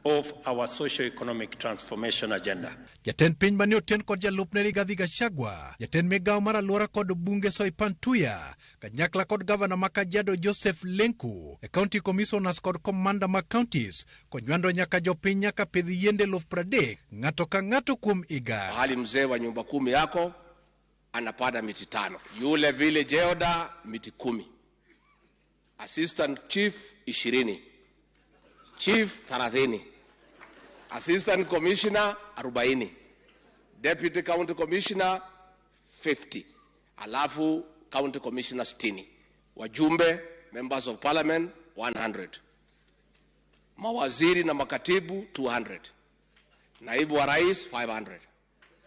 of our socio-economic transformation agenda. Jatend piny mane oten kod jalupne Rigathi Gachagua, jatend migawo mar alwora kod bunge Soipan Tuya, kanyakla kod gavana ma Kajiado Joseph Lenku, e county commissioners kod commander mag counties, konywando nyaka jopiny nyaka pidh yiende 30,000 ng'ato ka ng'ato kuom higa. Mahali mzee wa nyumba 10 yako anapanda miti 5, yule village elder miti 10, assistant chief 20, chief 30, assistant commissioner 40, deputy county commissioner 50, alafu county commissioner 60, wajumbe members of parliament 100, mawaziri na makatibu 200, naibu wa rais 500,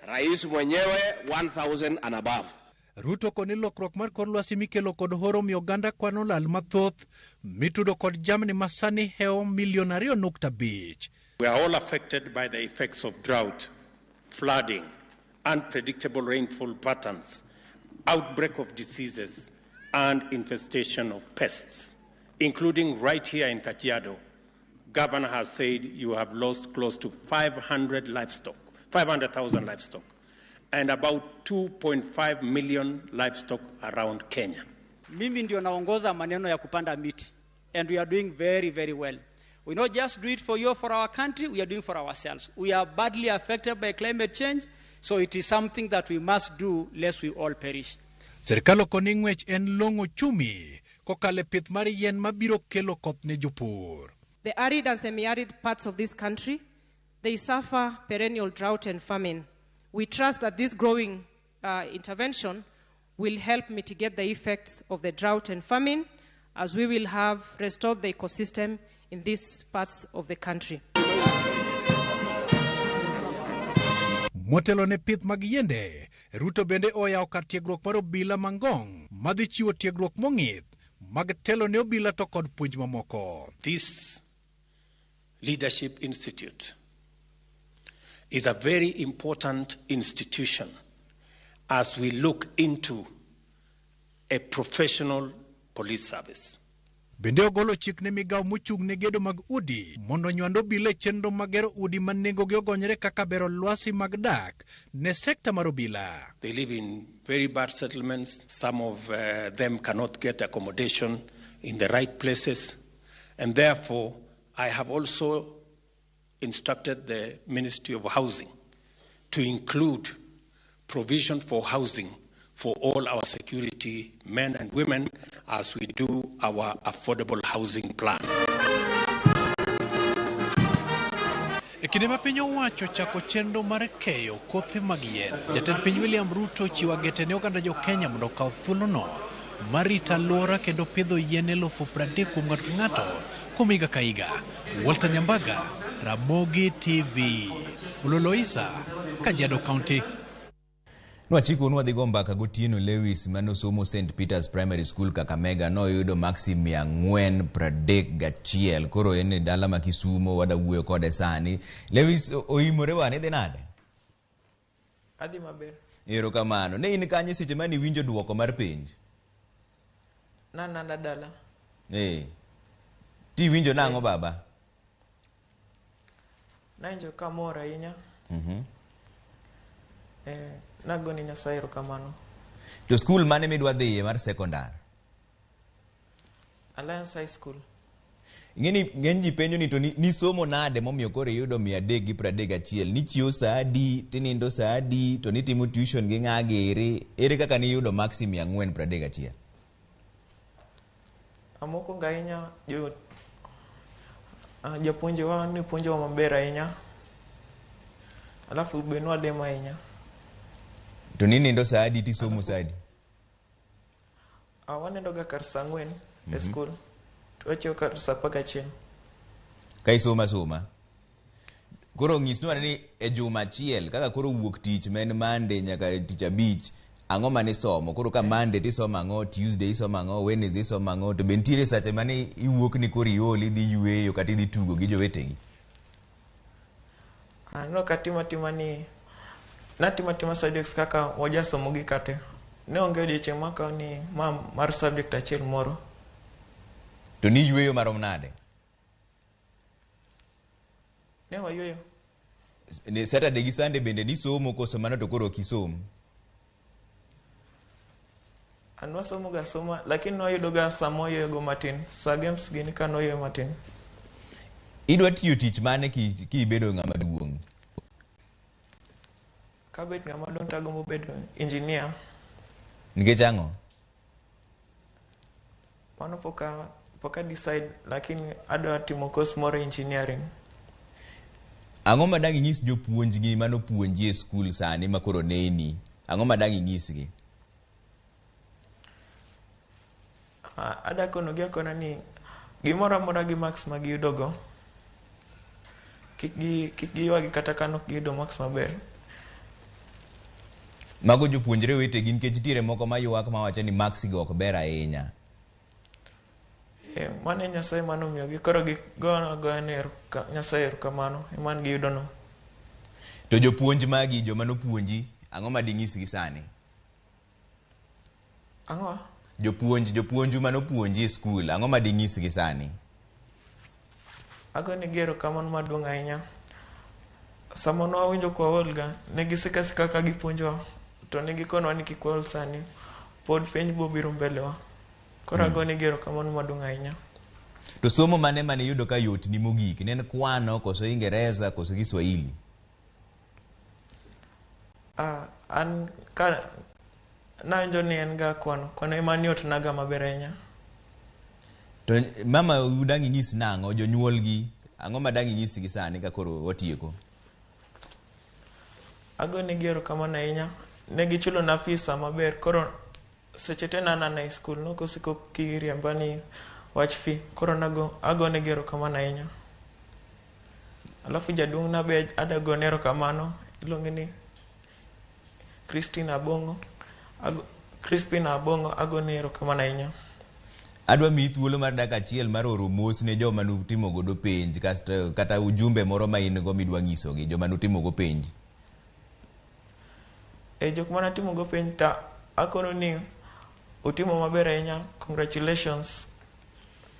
rais mwenyewe 1000 and above. Ruto koni lokruok mar kor lwasi mikelo kod horo miyo oganda kwano lal mathoth mitudo kod jamni masani hewo milion 2.5. We are all affected by the effects of drought, flooding, unpredictable rainfall patterns, outbreak of diseases, and infestation of pests, including right here in Kajiado. Governor has said you have lost close to 500 livestock, 500,000 livestock, and about 2.5 million livestock around Kenya. Mimi ndio naongoza maneno ya kupanda miti, and we are doing very, very well. We not just do it for you, for our country, we are doing for ourselves. We are badly affected by climate change, so it is something that we must do lest we all perish. Sirkal okoni ng'wech en long'o chumi kokalo e pith mar yien mabiro kelo koth ne jopur. The arid and semi-arid parts of this country, they suffer perennial drought and famine. We trust that this growing intervention will help mitigate the effects of the drought and famine, as we will have restored the ecosystem in these parts of the country. Motelo ne pith mag yiende, Ruto bende oyawo kar tiegruok mar obila Mangong' madhi chiwo tiegruok mong'ith mag telo ne obila to kod puonj mamoko. This Leadership Institute is a very important institution as we look into a professional police service. Bende ogolo chik ne migawo mochung' ne gedo mag udi mondo onywand obila e chenro mag gero udi ma nengogi ogonyore kaka bero lwasi mag dak ne sekta mar obila. They live in very bad settlements. Some of them cannot get accommodation in the right places. And therefore, I have also instructed the Ministry of Housing to include provision for housing for all our security men and women as we do our affordable housing plan. E kinde ma piny owacho chako chenro mar keyo kothe mag yien, jatend piny William Ruto ochiwo agete ne oganda jo Kenya mondo okaw thuolono mar rito alwora kendo pidho yien 30,000 kuom ng'ato ka ng'ato kuom higa ka higa. Walter Nyambaga, Ramogi TV, Ololoisa, Kajiado County. Nwachiko nwadhi go mbaka gotieno Lewis manosomo St Peters Primary School Kakamega noyudo maksi 431. Koro en e dala ma Kisumo wada wuoyo kode sani. Lewis oimore wan idhi nade? Adhi maber. Erokamano. Ne in kanye seche mane iwinjo duoko mar penj? Nananda dala. Tiwinjo nang'o baba? Nawinjo kamor ahinya. Nagone Nyasaye erokamano. To skul mane midwa dhiye mar sekondar? Alliance High School. Ing'eni ng'eny ji penjo ni to nisomo nade momiyo koro iyudo 331? Nichiewo saa adi, tinindo saa adi, to nitimo tuition gi ng'a giri? Ere kaka niyudo maksi 431? Mokwongo ahinya japuonjewa ne puonjowa maber ahinya. Alafu be nwademo ahinya. To ninindo saa adi tisomo saa adi? Wanindo ga kar saa 4 e skul. To wachiewo kar saa 11. Ka isomo asoma. Koro nyisnwa ni e juma achiel kaka koro wuok tich ma en Monday nyaka tich abich, ang'o mane isomo? Koro ka Monday tisomo ang'o, Tuesday isomo ang'o, Wednesday isomo ang'o, to be nitiere sache mane iwuok ni koro iol idhi yueyo kata idhi tugo gi jowetegi? Aneno ka timo atima ni natimo atima subjects kaka wajasomo gi kate. Ne onge odiochieng' makawo ni ma mar subject achiel moro. To ni yueyo marom nade? Ne wayueyo. Ni Saturday gi Sunday bende nisomo koso mano to koro ok isom? An wasomo ga soma, lakini nwayudo ga sama wayueyo matin. Sa games gini ka nwayueyo matin. Idwa tiyo tich mane kibedo ng'ama duong'? Kabet ng'ama duong' to agombo bedo engineer. Nikech ang'o? Mano poka decide, lakini adwa timo course moro engineering. Ang'o ma dang' inyis jopuonjgi manopuonji e skul sani ma koro neni? Ang'o ma dang' inyisgi? Ada konogi akona ni gimoro amora gi marks ma giyudogo, kik giywagi kata ka nok giyudo marks maber. Mago jopuonjre wetegi nikech nitiere moko maywak mawacho ni marks go ok ber ahinya. Mano e Nyasaye manomiyogi, koro gigoyo agoya ne Nyasaye erokamano ema giyudo no. To jopuonj magi, joma nopuonji, ang'o ma dinyisgi sani? Ang'o? Jopuonju manopuonji e skul, ang'o ma dinyisgi sani? Agonegi erokamano maduong' ahinya. Sama nwawinjo ka waol ga, ne gisiko asika ka gipuonjowa, to ne gikonwa ni kik waol sani, pod penj biro mbele wa. Koro agonegi erokamano maduong' ahinya. To somo mane mane iyudo ka yotni mogik? Ne en kwano, koso Ingereza, koso Kiswahili? An ka nawinjo ni en ga kwano, kwano ema ne yotna ga maber ahinya. To mama dang' inyis nang'o jonyuolgi? Ang'o ma dang' inyisgi sani ka koro watieko? Agonegi erokamano ahinya. Ne gichulona fees maber, koro seche te nanana e skul, nokosiko kiriemba ni wach fee. Koro agonegi erokamano ahinya. Alafu jaduong'na be adagone erokamano, iluonge ni Christine Abong'o. Crispin Abong'o, agone erokamano ahinya. Adwa miyi thuolo mar dakika achiel mar oro mos ne joma nutimo godo penj, kasto kata ujumbe moro ma in go midwa nyisogi, joma nutimo go penj. Jok manatimo go penj ta akono ni utimo maber ahinya, congratulations.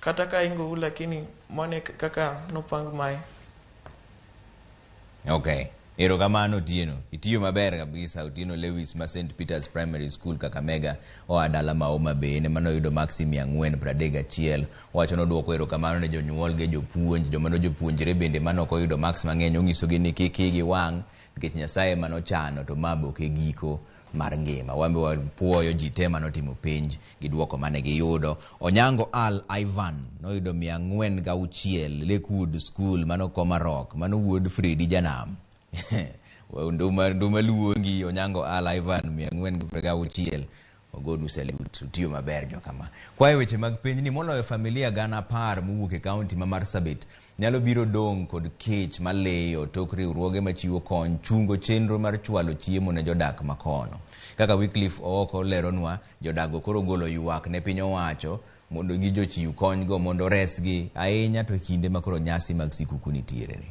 Kata ka ingou lakini mano e kaka nopang mae. Okay. Erokamano Otieno. Itiyo maber kabisa Otieno Lewis ma St Peters Primary School Kakamega oa dala ma Homa Bay en ema noyudo maksi 431. Owacho noduoko erokamano ne jonyuolgi, jopuonj, joma nojopuonjre bende mane ok oyudo maksi mang'eny onyisogi ni kik igi wang' nikech Nyasaye ema nochano to ma be ok e giko mar ngima. Wan be wapuoyo ji te manotimo penj gi duoko mane giyudo. Onyango Al Ivan noyudo 406 Lakewood School mano Komarok, mano wuod Fredi Janam. Nduma luongi Onyango Al Ivan 406. Ogonu salute, utiyo maber jokama. Kwayo weche mag penj ni moloyo familia gana 10 mowuok e kaunti ma Marsabit nyalo biro dong' kod kech maleyo tok riwruoge machiwo kony chungo chenro mar chwalo chiemo ne jodak makono. Kaka Wycliffe Ooko leronwa, jodak go koro golo ywak ne piny owacho mondo gi jochiw kony go mondo resgi ahinya to e kinde ma koro nyasi mag sikuku nitiere ni.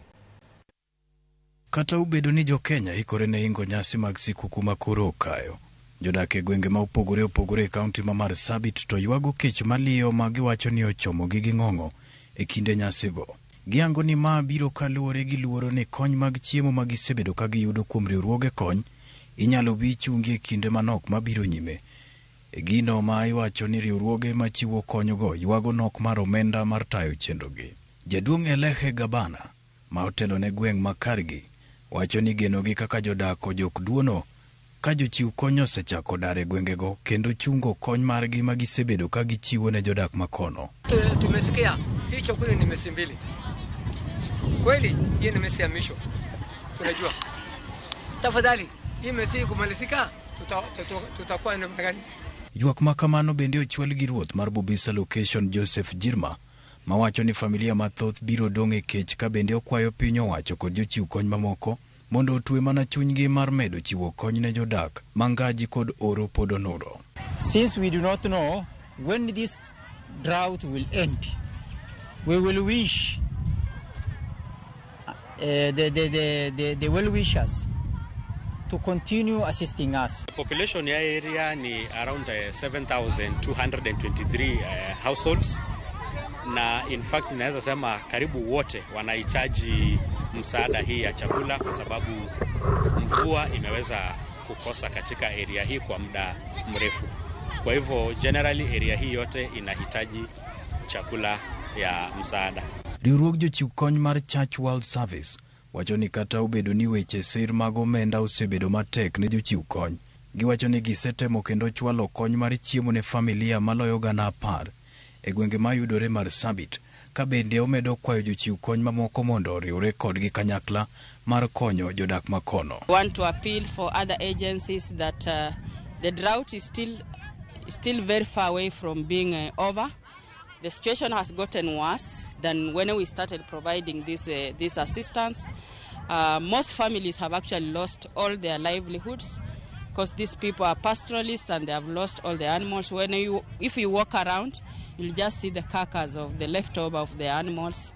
Kata obedo ni jo-Kenya ikore ne ingo nyasi mag sikuku ma koro okayo, jodak e gwenge ma opogore opogore e kaunti ma Marsabit to ywago kech maliyo ma giwacho ni ochomogi gi ng'ong'o e kinde nyasigo. Giyango ni ma biro kaluwore gi luoro ni kony mag chiemo ma gisebedo ka giyudo kuom riwruoge kony inyalo bi chungi e kinde manok mabiro nyime. E gino ma iwacho ni riwruoge machiwo konygo ywago nok mar omenda mar tayo chenrogi. Jaduong' Elehe Gabana ma otelo ne gweng' ma Kargi wacho ni genogi kaka jodak ojok duono ka jochiw kony osechako dar e gwengego kendo chungo kony margi ma gisebedo ka gichiwo ne jodak makono. Tumesikia hii chakula ni mesi mbili. Kweli hii ni mesi ya mwisho. Tunajua. Tafadhali hii mesi kumalizika tutakuwa namna gani? Ywak ma kamano bende ochwal gi ruoth mar Bubisa Location Joseph Jirma mawacho ni familia mathoth biro dong' e kech ka bende okwayo piny owacho kod jochiw kony mamoko mondo otwe mana chunygi mar medo chiwo kony ne jodak ma ngaji kod oro pod onuro. Since we do not know when this drought will end, we will wish the well-wishers to continue assisting us. The population ya area ni around 7,223 households, na in fact naweza sema karibu wote wanahitaji msaada hii ya chakula kwa sababu mvua imeweza kukosa katika area hii kwa muda mrefu. Kwa hivyo generally area hii yote inahitaji chakula ya msaada. Riwruog jochiw kony mar Church World Service wacho ni kata obedo ni weche sir mag omenda osebedo matek ne jochiw kony, giwacho ni gisetemo kendo chwalo kony mar chiemo ne familia maloyo 10,000 e gwenge mayudore Marsabit, ka bende omedo kwayo jochiw kony mamoko mondo oriwre kodgi kanyakla mar konyo jodak makono. We want to appeal for other agencies that the drought is still very far away from being over. The situation has gotten worse than when we started providing this assistance. Most families have actually lost all their livelihoods because these people are pastoralists and they have lost all the animals. If you walk around, you'll just see the carcass of the leftover of the animals,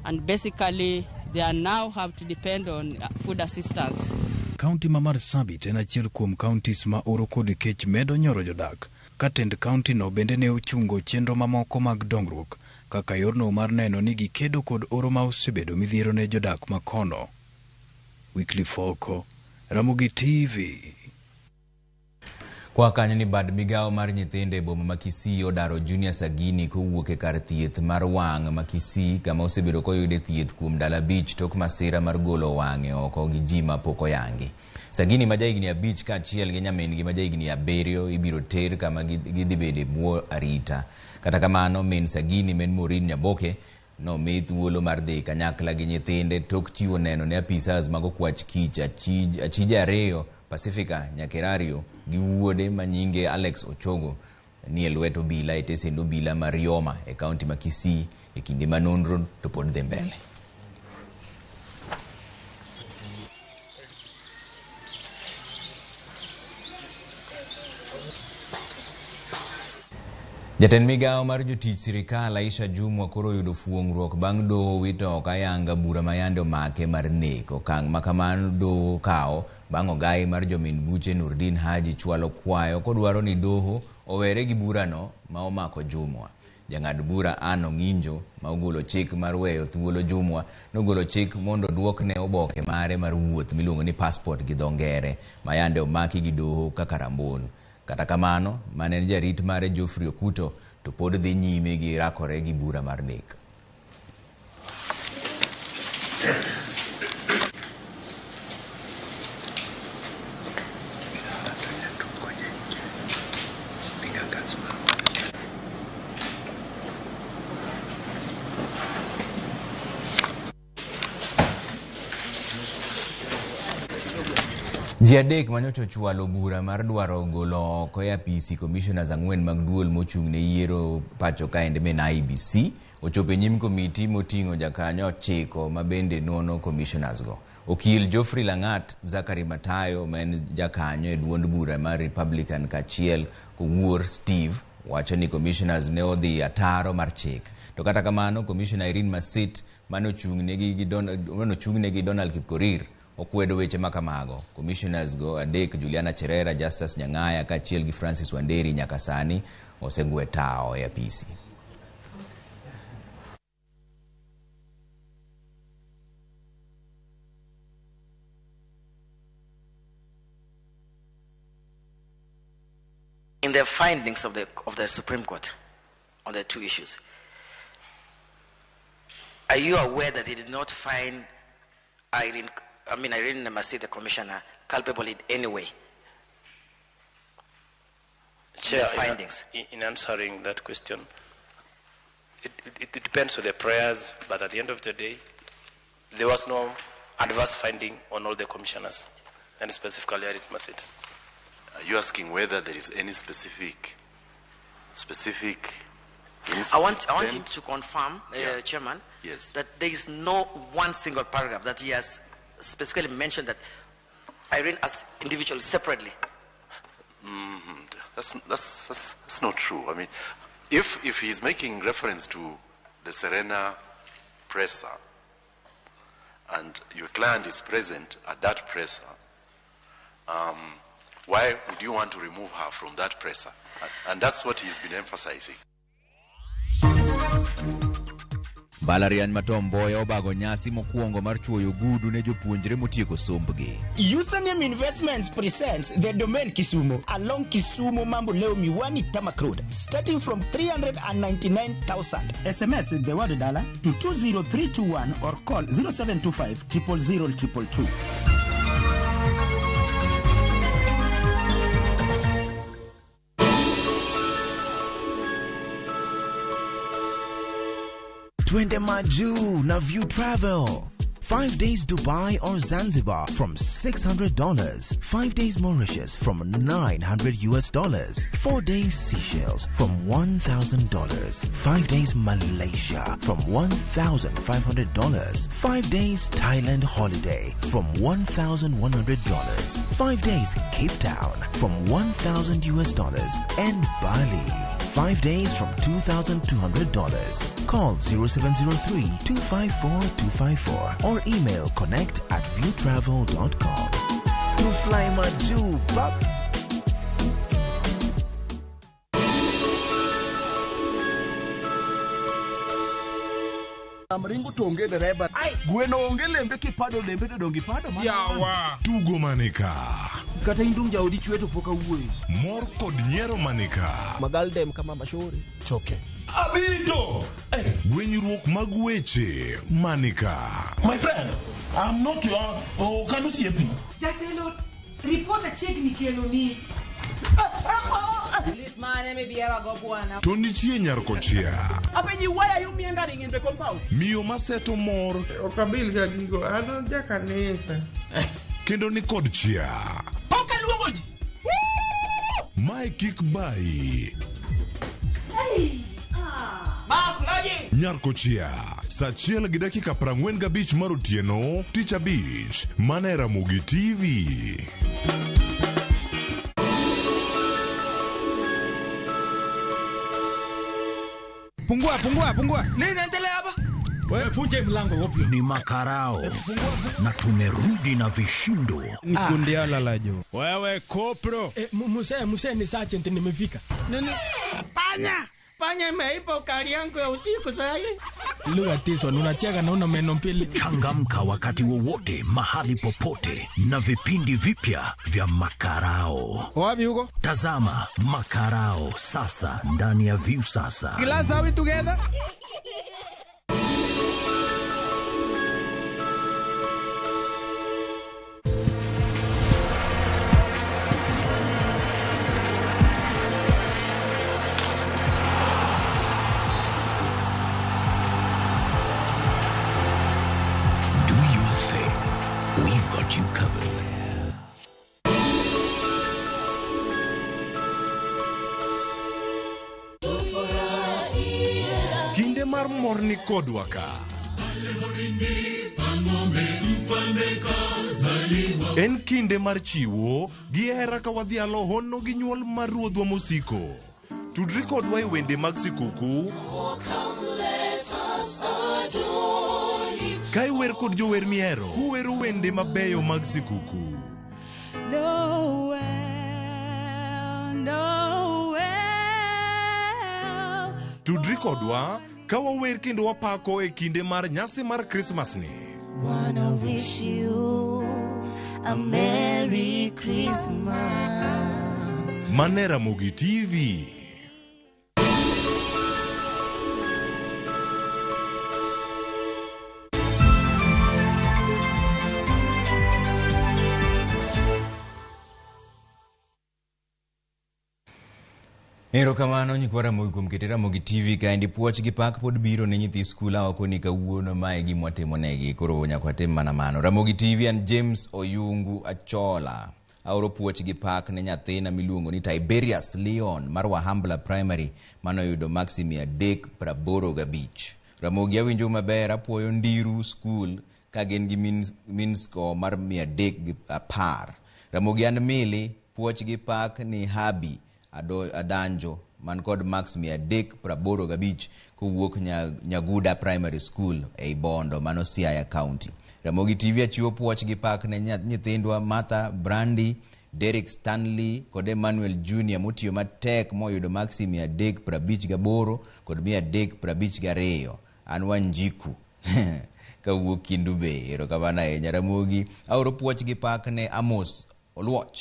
and basically they are now have to depend on food assistance. Kaunti ma Marsabit en achiel kuom counties ma oro kod kech medo nyoro jodak. Ka tend kaunti no bende ne ochungo chenro mamoko mag dongruok kaka yorno mar neno ni gikedo kod oro ma osebedo midhiero ne jodak makono. Wycliffe Oko, Ramogi TV. Kwa kanyo ni bad migawo mar nyithindo e boma ma Kisii odaro Junior Sagini kowuok e kar thieth mar wang' ma Kisii kama osebedo koyude thieth kuom ndalo 5 tok masira mar golo wang'e oko gi ji mapok oyangi. Sagini ma jahigni 5 kaachiel gi nyamin-gi ma jahigni 7 ibiro ter kama gidhi bedo e bwo arita. Kata kamano, min Sagini men Maureen Nyaboke nomi thuolo mar dhi kanyakla gi nyithinde tok chiwo neno ne apisas mag okwach kich achije 2 Pacifica Nyakerario gi wuode ma nyinge Alex Ochogo ni e lwet obila e tesend obila ma Rioma e kaunti ma Kisii e kinde ma nonro to pod dhi mbele. Jatend migawo mar jotich sirikal Aisha Jumwa koro oyudo fuong'ruok bang' doho wito oko ayanga bura ma yande omake mar nek. Okang' ma kamano doho kawo bang' ogai mar jomin buche Nurdin Haji chwalo kwayo kodwaro ni doho owere gi burano ma omako Jumwa. Jang'ad bura Anne Ong'injo ma ogolo chik mar weyo thuolo Jumwa nogolo chik mondo duokne oboke mare mar wuoth miluongo ni passport gi dho ngere ma yande omaki gi doho kaka rambon. Kata kamano, mane en jarit mare Geoffrey Okuto to pod dhi nyime gi rakore gi bura mar nek. Ji Ji adek manyocha ochwalo bura mar dwaro golo oko e apisi commissioners ang'wen mag duol mochung' ne yiero pacho kaendi min IEBC ochopo e nyim komiti moting'o jakanyo 9 ma bende nono commissioners go. Okil Geoffrey Langat, Zachary Matayo ma en jakanyo e duond bura mar Republican kaachiel Kowuor Steve wacho ni commissioners ne odhi ataro mar chik. To kata kamano, Commissioner Irene Masit mane ochung'negi Donald Kipkorir okwedo weche makamago. Commissioners go adek Juliana Cherera, Justus Nyang'aya kaachiel gi Francis Wanderi nyaka sani osegwe tao e apisi. In the findings of the Supreme Court on the two issues, are you aware that they did not find Irene Masit, the commissioner, culpable in any way? Chair, the findings. In answering that question, it depends on the prayers, but at the end of the day, there was no adverse finding on all the commissioners, and specifically Irene Masit. Are you asking whether there is any specific incident? I want him to confirm, Chairman, yes, that there is no one single paragraph that he has specifically mentioned that Irene as individually separately. That's not true. I mean, if he's making reference to the Serena presser and your client is present at that presser, why would you want to remove her from that presser? And that's what he's been emphasizing. Mbalariany ma Tom Mboya obago nyasi mokwongo mar chuoyo ogudu ne jopuonjre motieko sombgi. Username Investments presents the Domain Kisumu along Kisumu Mambo Leo Miwani Tamak Road, starting from 399,000. SMS the word dollar to 20321 or call 0725 000 222. Twende Maju na View Travel. 5 days Dubai or Zanzibar from $600. 5 days Mauritius from $900. 4 days Seychelles from $1,000. 5 days Malaysia from $1,500. 5 days Thailand holiday from $1,100. 5 days Cape Town from $1,000 and Bali. 5 days from $2,200. Call 0703 254 254 or email connect@viewtravel.com. To fly Maju, pap. Amringo to onge dereba. Gweno onge lembe kipado lembe to dongi pado mana. Yawa. Tugo manika. Kata indum jaodi chwe to pok awuoyo. Mor kod nyiero manika. Magaldem kama mashori. Choke. Abito. Gwenyruok mag weche manika. My friend, I'm not your okano siepi. Jatelo, report achiegni kelo ni. To nitie nyarkochia. Apenji, why are you meandering in the compound? Miyo maseto mor. Okabil ga gigo, an jakanisa. Kendo ni kod chia. Koka luongo ji. Mae kik bayi. Nyarkochia, saa 1:45 mar otieno, Tich Abich, mana e Ramogi TV. Pungua, pungua, pungua. Nini endelea hapa? Wewe funje mlango woplo. Ni makarao. Na tumerudi na vishindo. Ni kundi ala la jo. Wewe kopro. Muse ni sergeant nimefika. Nini? Panya. Panya imeipa ukali yangu ya usiku sasa. Lugha tiso unacheka na una meno mbili. Changamka wakati wowote, mahali popote na vipindi vipya vya Makarao. Wapi huko? Tazama Makarao sasa ndani ya View Sasa. Glass, are we together? You covered. mar mor ni kodwa ka. En kinde mar chiwo gi hera ka wadhialo hono gi nyuol mar ruodhwa mosiko. Tudri kodwa e wende mag sikuku ka iwer kod jower mihero kuwero wende mabeyo mag sikuku. Noel, Noel. Tudri kodwa ka wawer kendo wapako e kinde mar nyasi mar Krismas ni. Wanna wish you a Merry Christmas. Mane Ramogi TV. Erokamano nyikwa Ramogi kuom kete Ramogi TV kaendi puoch gi pak pod biro ne nyithi skul awako ni kawuono mae e gima watimo negi koro nyaka watim mana mano. Ramogi TV an James Oyungu Achola. Aoro puoch gi pak ne nyathina miluongo ni Tiberius Leon mar Wahambla Primary manoyudo maksi 385. Ramogi awinjo maber apuoyo Ndiru School ka gin gi mean score mar 310. Ramogi an Mili puoch gi pak ni Habi Adanjo man kod max 385 kowuok Nyaguda Primary School ei Bondo mano Siaya County. Ramogi TV achiwo puoch gi pak ne nyithindwa Martha Brandy, Derek Stanley kod Emmanuel Junior motiyo matek moyudo maksi 358 kod 352. An Wanjiku kawuok Kendu Bay. Erokamano ahinya Ramogi. Aoro puoch gi pak ne Amos Oluoch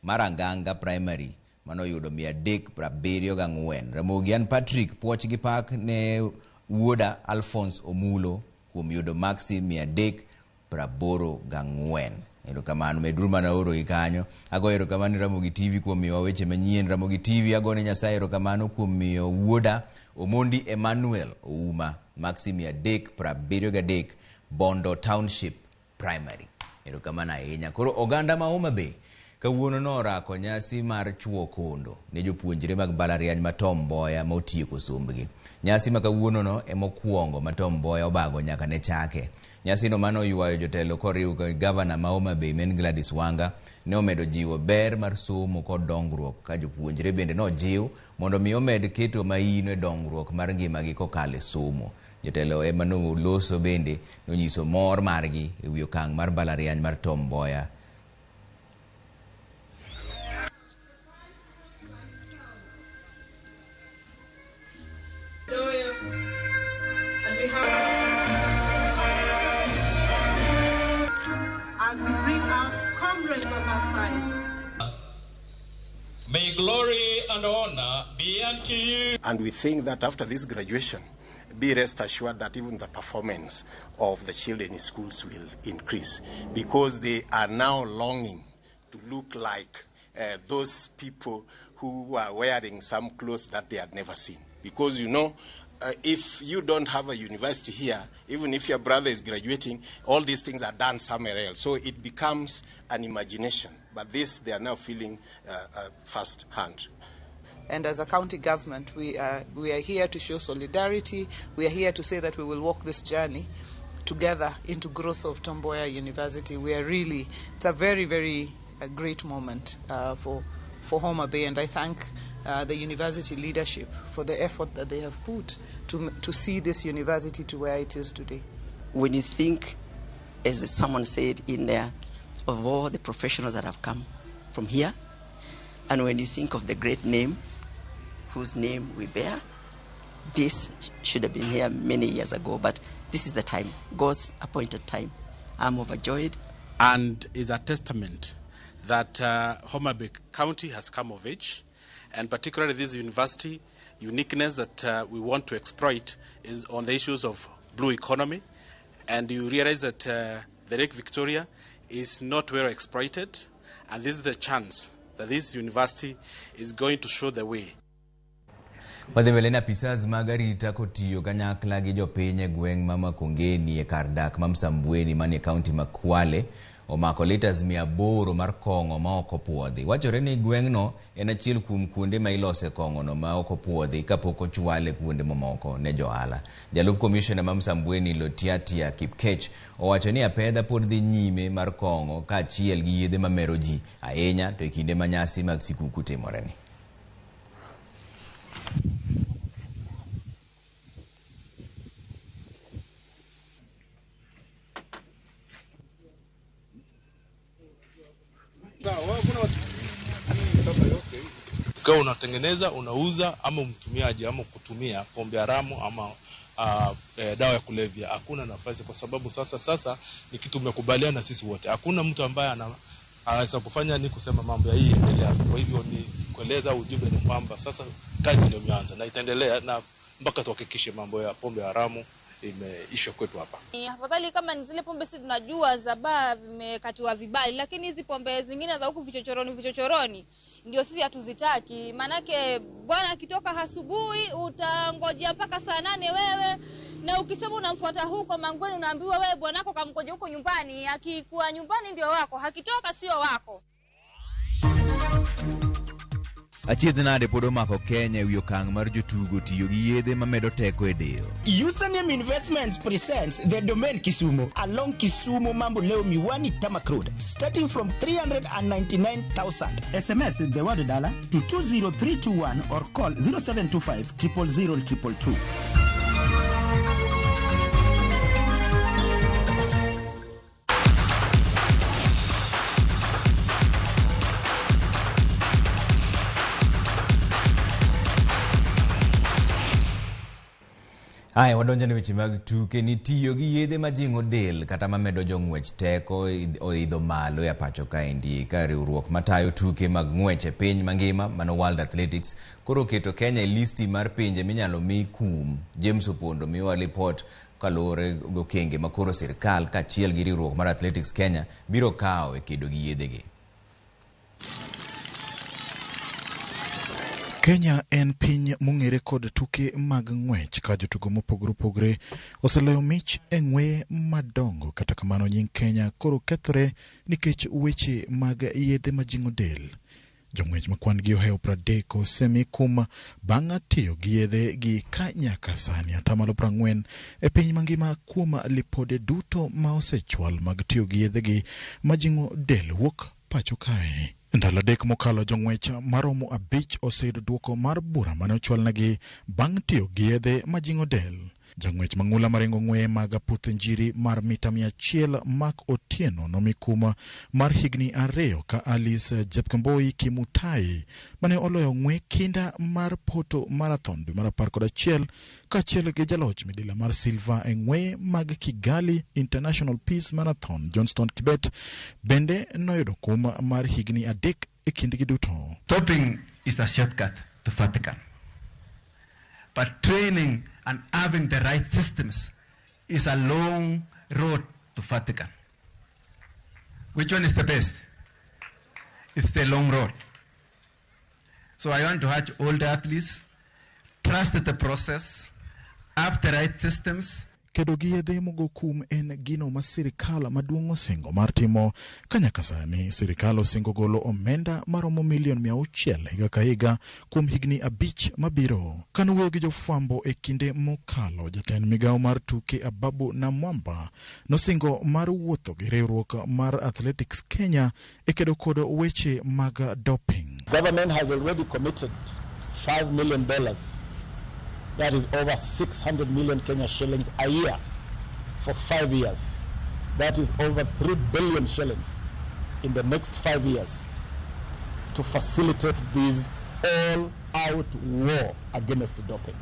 mar Anganga Primary manoyudo 374. Ramogi an Patrick puoch gi pak ne wuoda Alphonse Omulo kuom yudo maksi 384. Erokamano meduru mana oro gi kanyo. Agoyo erokamano Ramogi TV kuom miyowa weche manyien. Ramogi TV agone Nyasaye erokamano kuom miyo wuoda Omondi Emmanuel Ouma maksi 373 Bondo Township Primary. Erokamano ahinya. Koro oganda ma Homa Bay kawuono norako nyasi mar chuo kondo ne jopuonjre mag mbalariany ma Tom Mboya ma otieko sombgi. Nyasi ma kawuono no emokwongo ma Tom Mboya obago nyaka ne chake. Nyasino mano ywayo jotelo koriw gi gavana ma Homa Bay men Gladys Wanga ne omedo jiwo ber mar somo kod dongruok ka jopuonjre bende nojiw mondo mi omed keto maino e dongruok mar ngimagi kokalo e somo. Jotelo ema noloso bende nonyiso mor margi e wi okang' mar mbalariany mar Tom Mboya. As we bring our comrades on that side. May glory and honor be unto you. And we think that after this graduation, be rest assured that even the performance of the children in schools will increase, because they are now longing to look like those people who are wearing some clothes that they had never seen. Because, you know, if you don't have a university here, even if your brother is graduating, all these things are done somewhere else. So it becomes an imagination. But this, they are now feeling firsthand. And as a county government, we are here to show solidarity. We are here to say that we will walk this journey together into growth of Tom Mboya University. We are really, it's a very, very great moment for Homa Bay, and I thank the university leadership for the effort that they have put to see this university to where it is today. When you think, as someone said in there, of all the professionals that have come from here, and when you think of the great name whose name we bear, this should have been here many years ago, but this is the time, God's appointed time. I'm overjoyed. And is a testament that Homa Bay County has come of age, and particularly this university uniqueness that we want to exploit is on the issues of blue economy. And you realize that the Lake Victoria is not well exploited, and this is the chance that this university is going to show the way. Wadhi mbele na apisas mag arita kotiyo kanyakla gi jopiny e gweng' ma Makongeni e kar dak ma Msambweni manie kaunti ma Kwale omako litas 800 mar kong'o ma ok opuodhi. Wachore ni gweng'no en achiel kuom kuonde ma ilose kong'ono ma ok opuodhi kapok ochwale kuonde mamoko ne johala. Jalup komishona ma Msambweni Lotiatia Kipkech owacho ni apedha pod dhi nyime mar kong'o kaachiel gi yedhe mamero ji ahinya to e kinde ma nyasi mag sikuku timoreni. Ukiwa unatengeneza, unauza ama mtumiaji ama kutumia pombe haramu ama dawa ya kulevya, hakuna nafasi, kwa sababu sasa ni kitu tumekubaliana sisi wote. Hakuna mtu ambaye anaweza kufanya ni kusema mambo ya hii endelea. Kwa hivyo ni kueleza ujumbe ni kwamba sasa kazi ndio imeanza na itaendelea na mpaka tuhakikishe mambo ya pombe haramu imeisha kwetu hapa. Ni afadhali kama ni zile pombe sisi tunajua za baa vimekatiwa vibali, lakini hizi pombe zingine za huku vichochoroni ndio sisi hatuzitaki. Manake bwana akitoka asubuhi utangojea mpaka saa 8 wewe, na ukisema unamfuata huko Mangweni unaambiwa wewe bwanako kamngoje huko nyumbani. Akikuwa nyumbani ndio wako, hakitoka sio wako. Achiedh nade pod omako Kenya ewi okang' mar jotugo tiyo gi yedhe mamedo teko e del. Username Investments presents The Domain Kisumu along Kisumu Mambo Leo Miwani Tamak Road, starting from 399,000. SMS the word dollar to 20321 or call 0725 000 222. Haya, wadonjo ne weche mag tuke. Ni tiyo gi yedhe majing'o del kata mamedo jong'wech teko oidho malo e pacho kaendi, ka riwruok matayo tuke mag ng'wech e piny mangima mano World Athletics koro oketo Kenya e listi mar pinje minyalo mi kum. James Opondo miwa lipot kaluwore gi okenge ma koro sirkal kaachiel gi riwruok mar Athletics Kenya biro kawo e kedo gi yedhegi. Kenya en piny mong'ere kod tuke mag ng'wech ka jotugo mopogore opogore oseloyo mich e ng'weye madongo. Kata kamano nying Kenya koro kethore nikech weche mag yedhe majing'o del. Jong'wech ma kwan gi ohewo 30 osemi kum bang' tiyo gi yedhe gi ka nyaka sani 40% e piny mangima kuom lipode duto ma osechwal mag tiyo gi yedhe gi majing'o del wuok pacho kae. Ndalo 3 mokalo jong'wech maromo 5 oseyudo duoko mar bura mane ochwalnegi bang' tiyo gi yedhe majing'o del. Jang'wech mang'ula maringo ng'weye mag aputh njiri mar mita 100 Mark Otieno nomi kum mar higni 2 ka Alice Jepkemboi Kimutai mane oloyo ng'we kinda mar Porto Marathon dwe mar 11 kaachiel gi jaloch midila mar silva e ng'weye mag Kigali International Peace Marathon Johnston Kibet bende noyudo kum mar higni 3 e kindgi duto. Doping is a shortcut to Vatican. But training and having the right systems is a long road to Vatican. Which one is the best? It's the long road. So I want to urge all the athletes, trust the process, have the right systems. Kedo gi yedhe mogo kum en gino ma sirikal maduong' osingo mar timo ka nyaka sani sirikal osingo golo omenda maromo milion 600 higa ka higa kuom higni 5 mabiro. Kanowuoyo gi jofwambo e kinde mokalo, jatend migawo mar tuke Ababu Namwamba nosingo mar wuotho gi riwruok mar Athletics Kenya e kedo kod weche mag doping. Government has already committed $5 million. That is over 600 million Kenya shillings a year for 5 years. That is over 3 billion shillings in the next 5 years to facilitate this all-out war against doping.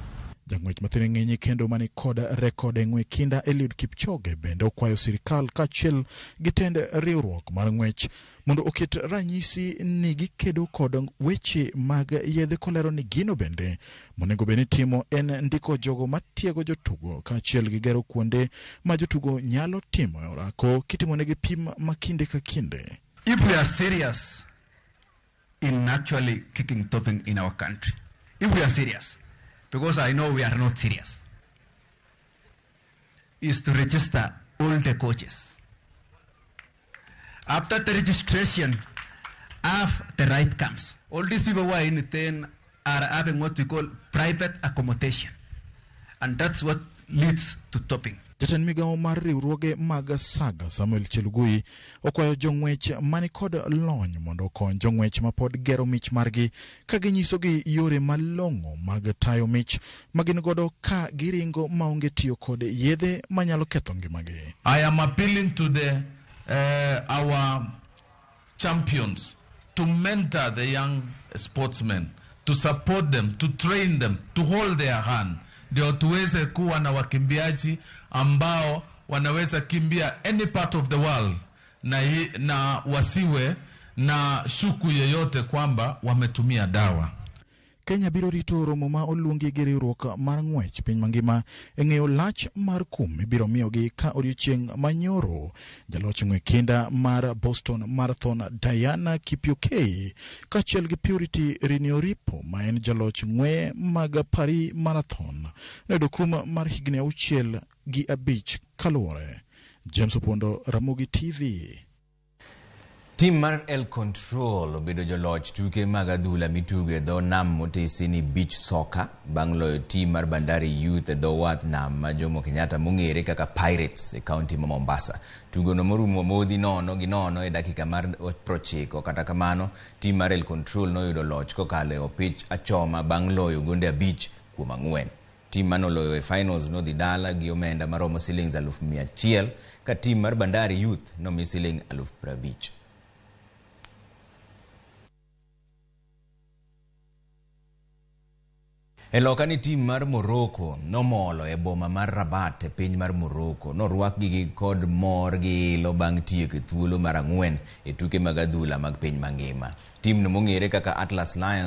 Jang'wech mathin ng'eny kendo mani kod rekod e ng'we kinda Eliud Kipchoge bende okwayo sirikal kaachiel gi tend riwruok mar ng'wech mondo oket ranyisi ni gikedo kod weche mag yedhe kolero ni gino bende monego bed ni timo en ndiko jogo matiego jotugo kaachiel gi gero kuonde ma jotugo nyalo timo e orako kitimonegi pim ma kinde ka kinde. If we are serious in actually kicking doping in our country, if we are serious, because I know we are not serious, is to register all the coaches. After the registration, have the right camps. All these people who are in Iten are having what we call private accommodation. And that's what leads to topping. Jatend migawo mar riwruoge mag Saga Samuel Chelugui okwayo jong'wech mani kod lony mondo okony jong'wech mapod gero mich margi ka ginyisogi yore malong'o mag tayo mich magin godo ka giringo maonge tiyo kod yedhe manyalo ketho ngimagi. I am appealing to the our champions to mentor the young sportsmen, to support them, to train them, to hold their hand, ndio tuweze kuwa na wakimbiaji ambao wanaweza kimbia any part of the world na wasiwe na shuku yeyote kwamba wametumia dawa. Kenya biro rito romo ma oluongi gi riwruok mar ng'wech piny mangima e ng'eyo lach mar kum ibiro miyogi ka odiochieng' manyoro jaloch ng'we kinda mar Boston Marathon Diana Kipyokei kaachiel gi Purity Rinioripo ma en jaloch ng'we mag Paris Marathon noyudo kum mar higni 6.5 kaluwore. James Opondo, Ramogi TV. Tim mar El Control obedo joloch tuke mag adhula mitugo e dho nam motesi ni beach soccer bang' loyo tim mar Bandari Youth e dho wath nam ma Jomo Kenyatta mong'ere kaka Pirates e kaunti ma Mombasa. Tugono morumo modhi 0-0 e dakika mar 90. Kata kamano, tim mar El Control noyudo loch kokalo e opich achoma bang' loyo gonde 5-4. Tim manoloyo e finals nodhi dala gi omenda maromo siling 100,000 ka tim mar Bandari Youth nomi siling 50,000. E loka ni tim mar Morocco nomolo e boma mar Rabat e piny mar Morocco. Norwakgi kod mor gi ilo bang' tieko e thuolo mar 4 e tuke mag adhula mag piny mangima. Timno mong'ere kaka Atlas Lions